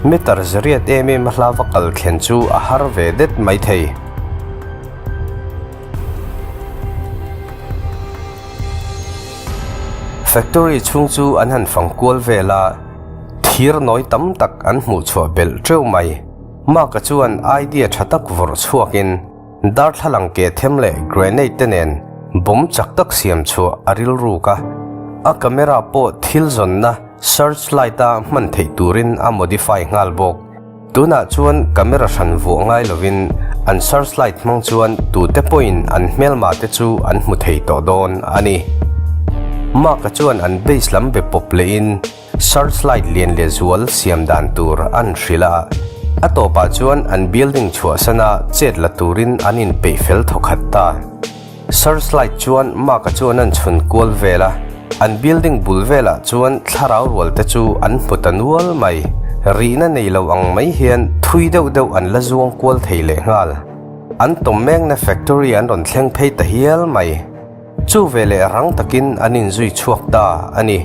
meter zariat em em a hla va kal thlen chu a har ve det maithei. Factory chhung chu an han fang kual vel a, thir nawi tam tak an hmuh chhuah belh teuh mai. Mark-a chuan idea tha tak vawrh chhuakin darthlalang ke them leh grenade te nen bomb chak tak siam chhuah a rilruk a, a camera pawh thil zawnna searchlight-a hman theih turin a modify nghal bawk. Tunah chuan camera hran vuah ngai lovin an searchlight hmang chuan tute pawhin an hmelma te chu an hmu thei tawh dawn a ni. Mark-a chuan an base lam be pawp lehin searchlight lian leh zual siam dan tur an hrilh a. A tawpah chuan an building chhuahsana chet la turin an inpeih fel thawkhat ta. Searchlight chuan Mark-a chuan an chhun kual vel a, an building bul velah chuan thlarau rual te chu an hmu ta nual mai. Rihna nei lo ang mai hian thui deuh deuh an la zuang kual thei leh nghal. An tawm mekna factory an rawn thleng phei ta hial mai. Chu veleh rang takin an inzui chhuak ta a ni.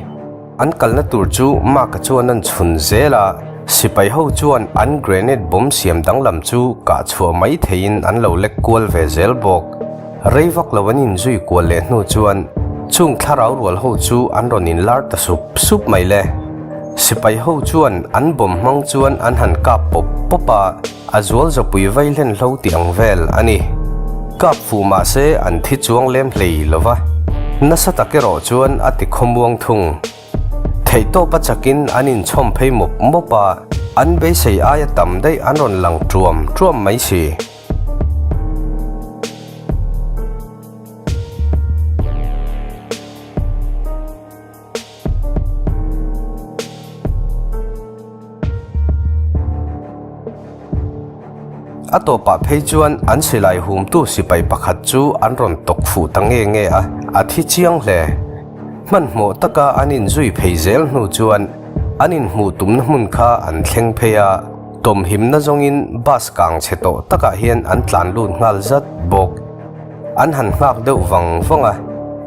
An kalna tur chu Mark-a chuan an chhun zel a, sipai ho chuan an grenade bomb siam danglam chu kah chhuah mai theiin an lo lek kual ve zel bawk. Rei vak lo an inzui kual leh hnu chuan chung thlarau rual ho chu an rawn inlar ta sup sup mai le. Sipai ho chuan an bomb hmang chuan an han kap pawp pawp a, a zual zawpui vai hlen hlo tih ang vel a ni. Kap fuh mah se an thi chuang lem hlei lo va, nasa tak erawh chuan a ti khawmuang thung. Theihtawp a chakin an inchhawm phei mawp mawp a, an beisei aia tam daih an rawn lang ṭuam ṭuam mai si. A tawpah phei chuan an silai humtu sipai pakhat chu an rawn tawk fuh ta nge nge a, a thi chiang hle. Hmanhmawh taka an inzui phei zel hnu chuan an inhmuh tumna hmun kha an thleng phei a, tawmhimna zawngin bus kang chhe tawh takah hian an tlan lut nghal zat bawk. An han nghak deuh vang vang a,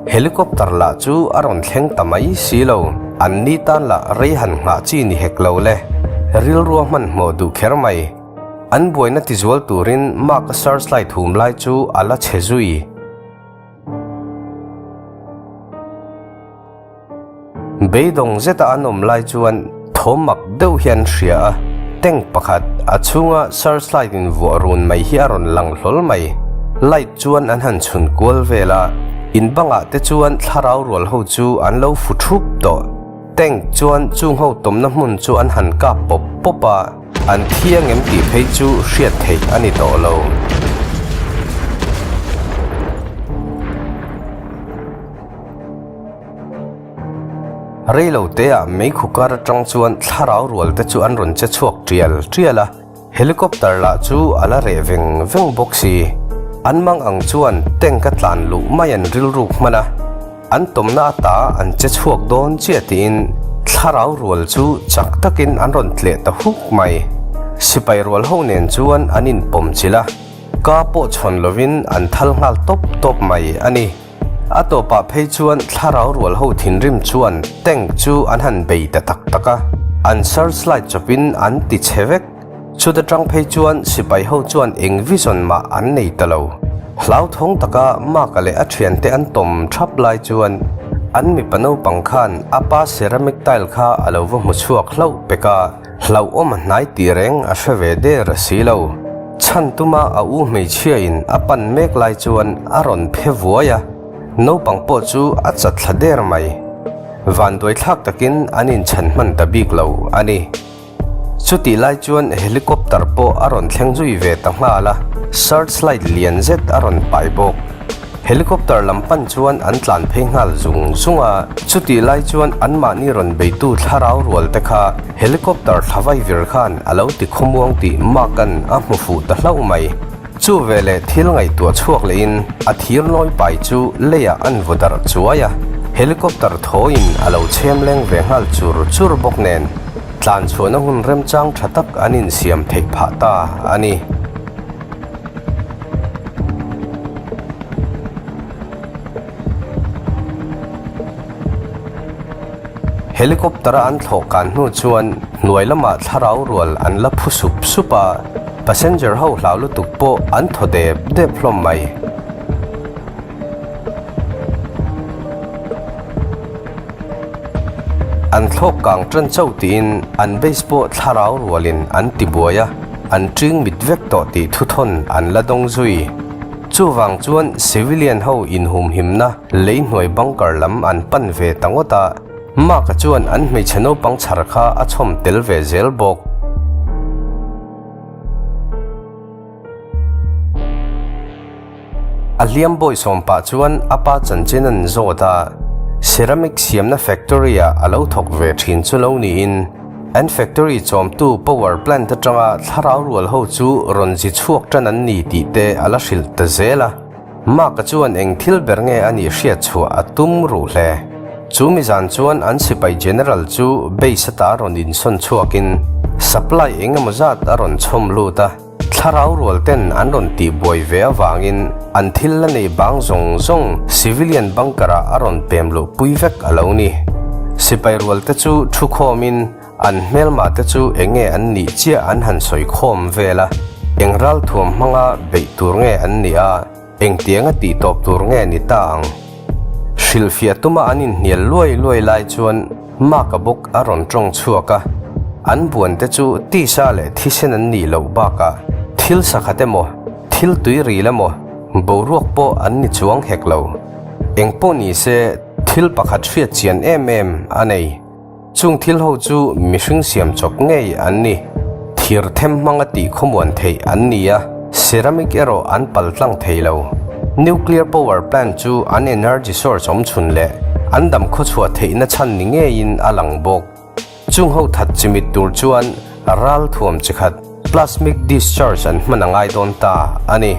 helicopter lah chu a rawn thleng ta mai si lo, an ni tan lah rei han nghah chi ni hek lo le, rilrua hmanhmawh duh kher mai. An buaina tizual turin Mark-a searchlight hum lai chu a la chhe zui. Beidawng zeta an awm lai chuan thawm mak deuh hi an hria a, tank pakhat a chhunga searchlight in vuah run mai hi a rawn lang hlawl mai. Light chuan an han chhun kual vel a, in bangah te chuan thlarau rual ho chu an lo fu thup tawh. Tank chuan chung ho tawmna hmun chu an han kap pawp pawp a. An thiang em tih phei chu hriat theih a ni tawh lo. Rei lo teah meikhu kar atang chuan thlarau rual te chu an rawn che chhuak tial tial a, helicopter lah chu a la reh veng veng bawk si. An mang ang chuan tank a tlan luh mai an rilruk hman a. An tawmna ata an che chhuak dawn chiah tiin thlarau rual chu chak takin an rawn tleh ta huk mai. Sipai rual ho nen chuan an inpawm chilh a, ka pawh chhawn lovin an thal nghal tawp tawp mai a ni. A tawpah phei chuan thlarau rual ho thinrim chuan tank chu an han bei ta tak tak a, an searchlight chawpin an ti chhe vek. Chuta tang phei chuan sipai ho chuan eng vision mah an nei ta lo. Hlauthawng taka Mark-a leh a thiante an tawm thap lai chuan an mipa naupang khan a pa ceramic tile kha a lo va hmu chhuak hlauh pek a, hlauhawm a hnai tih reng a hre ve der a si lo. Chhan tuma a u hmeichhia in a pan mek lai chuan a rawn phe vuai a, naupang pawh chu a chat thla der mai. Vanduaithlak takin an inchhan hman ta bik lo a ni. Chutih lai chuan helicopter pawh a rawn thleng zui ve ta nghal a, search light lian zet a rawn pai bawk. Helicopter lam pan chuan an tlan phei nghal zung zung a, chutih lai chuan anmahni rawn beitu thlarau rual te kha helicopter thla vai vir khan a lo ti khawmuang tih Mark-a'n a hmu fuh ta hlauh mai. Chu veleh thil ngaihtuah chhuak lehin a thir nawi pai chu leiah an vaw darh chuai a, helicopter thawiin a lo chhem leng ve nghal chur chur bawk nen. Tlan chhuahna hun remchang tha tak an insiam theih phah ta a ni. Helicopter-a an thlawh kan hnu chuan hnuai lamah thlarau rual an la phu sup sup a, passenger ho hlau lutuk pawh an thaw dep dep hlawm mai. An thlawk kang tan chauh tiin an base pawh thlarau rualin an ti buai a, an ṭing mit vek tawh tih thuthawn an la dawng zui. Chuvang chuan civilian ho inhumhimna lei hnuai bunker lam an pan ve ta ngawt a, Mark-a chuan an hmeichhe naupang chhar kha a chhawm tel ve zel bawk. A hliam bawi sawm pah chuan a pa chanchin an zawt a, ceramic siamna factory ah a lo thawk ve thin chu lo niin an factory chawmtu power plant atanga thlarau rual ho chu rawn zi chhuak tan an ni tih te a la hrilh ta zel a. Mark-a chuan eng thil ber nge a nih hriat chhuah a tum ruh hle. Chu mi zan chuan an sipai general chu base ata rawn insawn chhuakin supply eng emaw zat a rawn chhawm lut a. Thlarau rual ten an rawn tih buai ve avangin an thil la nei bang zawng zawng civilian bunker ah a rawn pem luh pui vek a lo ni. Sipai rual te chu thu khawmin an hmelma te chu eng nge an nih chiah an han sawi khawm vel a, eng ralthuam hmanga beih tur nge an nih a, Engtianga tih tawp tur nge ni ta ang? Hrilhfiah tuma an inhnial luai luai lai chuan Mark-a bawk a rawn tawng chhuak a. An buante chu tisa leh thisen an nih loh bakah thil sakhat emaw, thil tui ril emaw, boruak pawh an ni chuang hek lo. Engpawh ni se thil pakhat hriat chian em em a nei. Chung thil ho chu mihring siam chawp ngei an ni. Thir them hmanga tih khawmuan theih an ni a, ceramic erawh an pal tlang thei lo. Nuclear power plant chu an energy source awm chhun leh an dam khawchhuah theihna chhan ni ngeiin a lang bawk. Chung ho that chimit tur chuan ral thuam chi khat. Plasmic discharge an hman a ngai dawn ta a ni.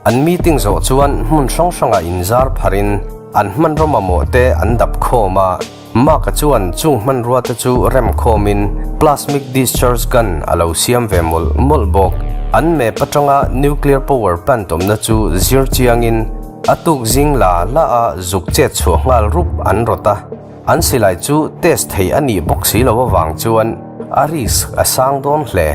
An meeting zawh chuan hmun hrang hrangah inzar pharin an hmanraw mamawh te an dap khawm a, Mark-a chuan chung hmanrua te chu rem khawmin plasmic discharge gun a lo siam ve mawlh mawlh bawk. An map atanga nuclear power plant awmna chu zir chiangin a tuk zing la la a zuk chet chhuah nghal rup an rawt a, an silai chu test thei a nih bawk si lo avang chuan a risk a sang dawn hle.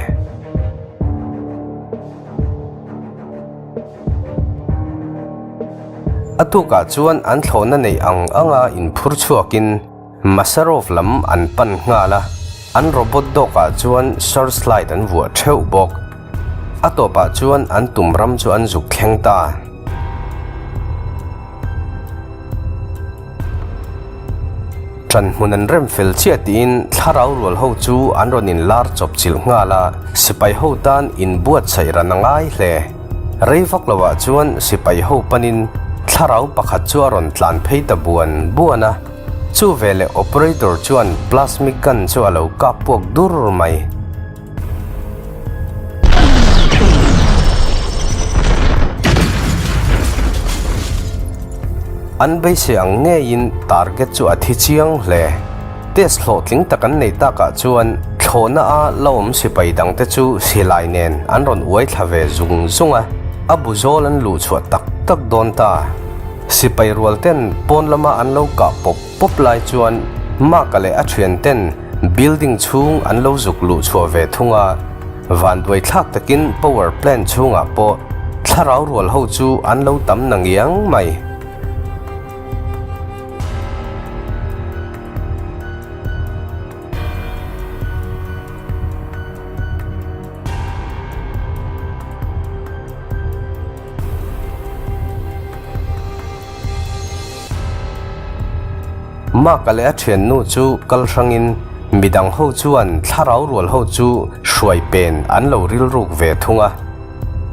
A tukah chuan an thlawhna neih ang anga inphur chhuakin Masarov lam an pan nghal a, an robot dawkah chuan searchlight an vuah theuh bawk. A tawpah chuan an tum ram chu an zuk thleng ta. Ṭan hmun an rem fel chiah tiin thlarau rual ho chu an rawn inlar chawp chilh nghal a, sipai ho tan inbuatsaih ran a ngai hle. Rei vak loah chuan sipai ho panin thlarau pakhat chu a rawn tlan phei ta buan buan a, chu veleh operator chuan plasmic gun chu a lo kap puak dur mai. An beisei ang ngeiin target chu a thi chiang hle. Test hlawhtling tak an nei takah chuan thlawhna a la awm sipai dangte chu silai nen an rawn uai thla ve zung zung a, a bu zawl an luh chhuah tak tak dawn ta. Sipai rual ten pawn lama an lo kah pawp pawp lai chuan Mark-a leh a thian ten Building chhung an lo zuk luh chhuah ve thung a, vanduai thlak takin power plant chhungah pawh thlarau rual ho chu an lo tam na ngiang mai. Mark-a leh a thiannu chu kal hrangin midang ho chuan thlarau rual ho chu hruai pen an lo rilruk ve thung a.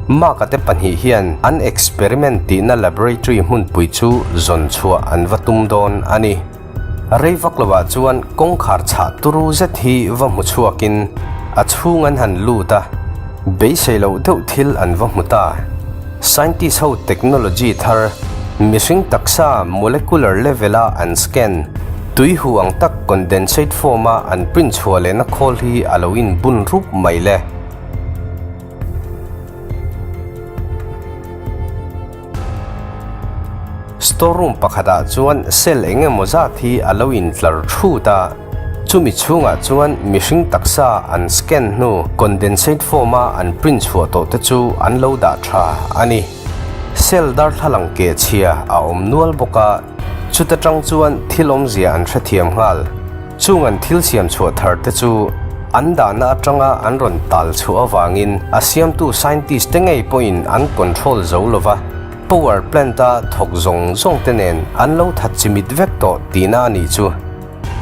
Mark-a te pahnih hian an experiment tihna laboratory hmunpui chu zawn chhuah an va tum dawn a ni. Rei vak lovah chuan kawngkhar chhah turu zet hi va hmu chhuakin a chhung an han lut a, beisei loh deuh thil an va hmu ta. Scientist ho technology thar, mihring taksa molecular level a an scan, tui hu ang tak condensate form a an print chhuah lehna khawl hi a lo inbun rup mai le. Store room pakhatah chuan cell eng emaw zat hi a lo intlar thut a, chumi chhungah chuan mihring taksa an scan hnu condensate form a an print chhuah tawh te chu an lo dah tha a ni. Cell darthlalang keh chhia a awm nual bawk a, chuta tang chuan thil awmzia an hrethiam nghal. Chung an thil siam chhuah thar te chu an dahna atanga an rawn tal chhuah avangin a siamtu scientist te ngei pawhin an control zo lova, power plant a thawk zawng zawng te nen an lo that chimit vek tawh tihna a nih chu.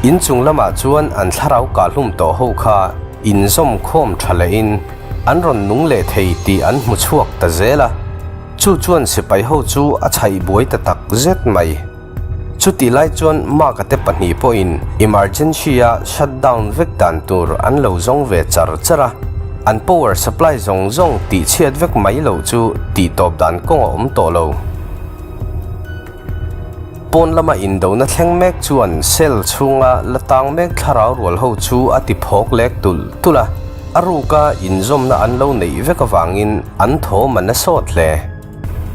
Inchung lamah chuan an thlarau kahhlum tawh ho kha inzawm khawm tha lehin an rawn nung leh thei tih an hmu chhuak ta zel a, chu chuan sipai ho chu a chhaih buai ta tak zet mai. Chutih lai chuan Mark-a te pahnih pawhin emergency-a shut down vek dan tur an lo zawng ve char char a, an power supply zawng zawng tihchhiat vek mai loh chu tihtawp dan kawng a awm tawh lo. Pawn lama indona thleng mek chuan cell chhunga la tang mek thlarau rual ho chu a ti phawk lek tulh tulh a, a ruka inzawmna an lo neih vek avangin an thawm a na sawt hle.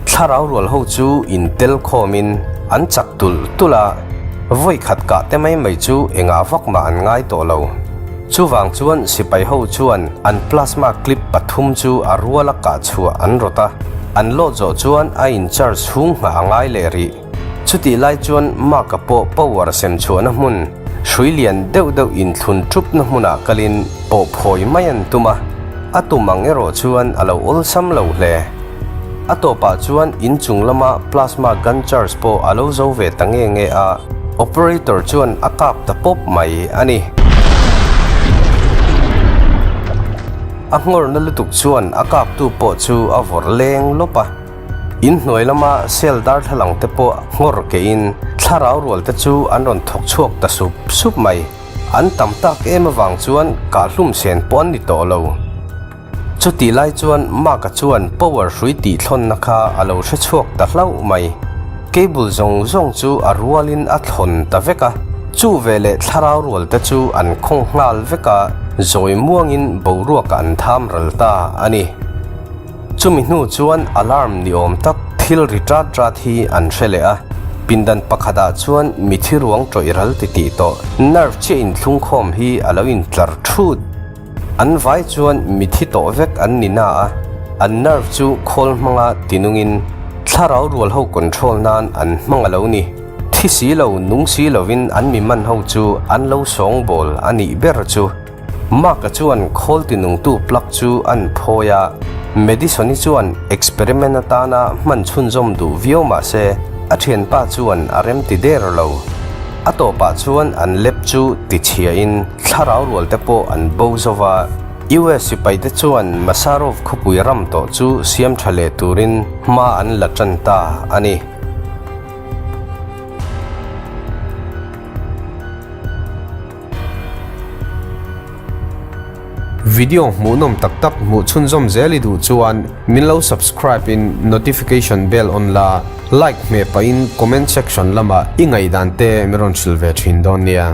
Thlarau rual ho chu in tel khawmin an chak tulh tulh a, vawi khat kah te mai mai chu engah vak mah an ngai tawh lo. Chuvang chuan sipai ho chuan an plasma clip pathum chu a ruala kah chhuah an rawt a, an lawt zawh chuan a in charge chhung nghah a ngai leh rih. Chutih lai chuan Mark-a pawh power sem chhuahna hmun, hrui lian deuh deuh inthlun thupna hmunah kalin pawh phawi mai an tum a, a tum ang erawh chuan a lo awlsam lo hle. A tawpah chuan inchung lama plasma gun charge pawh a lo zo ve ta nge nge a, operator chuan a kap ta pawp mai a ni. A nghawrna lutuk chuan a kaptu pawh chu a vawrh leng lawp a. Inhnuai lama cell darthlalang te pawh nghawr kehin thlarau rual te chu an rawn thawk chhuak ta sup sup mai. An tam tak em avang chuan kahhlum sen pawh an ni tawh lo. Chutih lai chuan Mark-a chuan power hrui tih thlawnna kha a lo hre chhuak ta hlauh mai. Cable zawng zawng chu a rualin a thlawn ta vek a, chu veleh thlarau rual te chu an khawng nghal vek a, zawi muangin boruakah an tham ral ta a ni. Chumi hnu chuan alarm ni awm tak thil ri ṭat ṭat hi an hre leh a, pindan pakhatah chuan mithi ruang ṭawih ral ti tih tawh nerve chiah inthlungkhawm hi a lo intlar ṭhut. An vai chuan mithi tawh vek an ni na a, an nerve chu khawl hmanga tinungin thlarau rual ho control nan an hmang a lo ni. Thi si lo, nung si lovin an mi man ho chu an lo sawngbawl a nih ber chu. Mark-a chuan khawl tinungtu plug chu an phawi a, Madison-i chuan experiment atana hman chhunzawm duh viau mah se a thianpa chuan a remti der lo. A tawpah chuan an lab chu tichhiahin Thlarau rual te pawh an bo zo va, US sipai te chuan Masarov khawpui ram tawh chu siam tha leh turin hma an la tan ta a ni. Video hmuhnawm tak tak hmuh chhunzawm zel i duh chuan min lo subscribe in notification bell on la, like hmeh pahin comment section lamah i ngaihdan te min rawn hrilh ve thin dawn nia.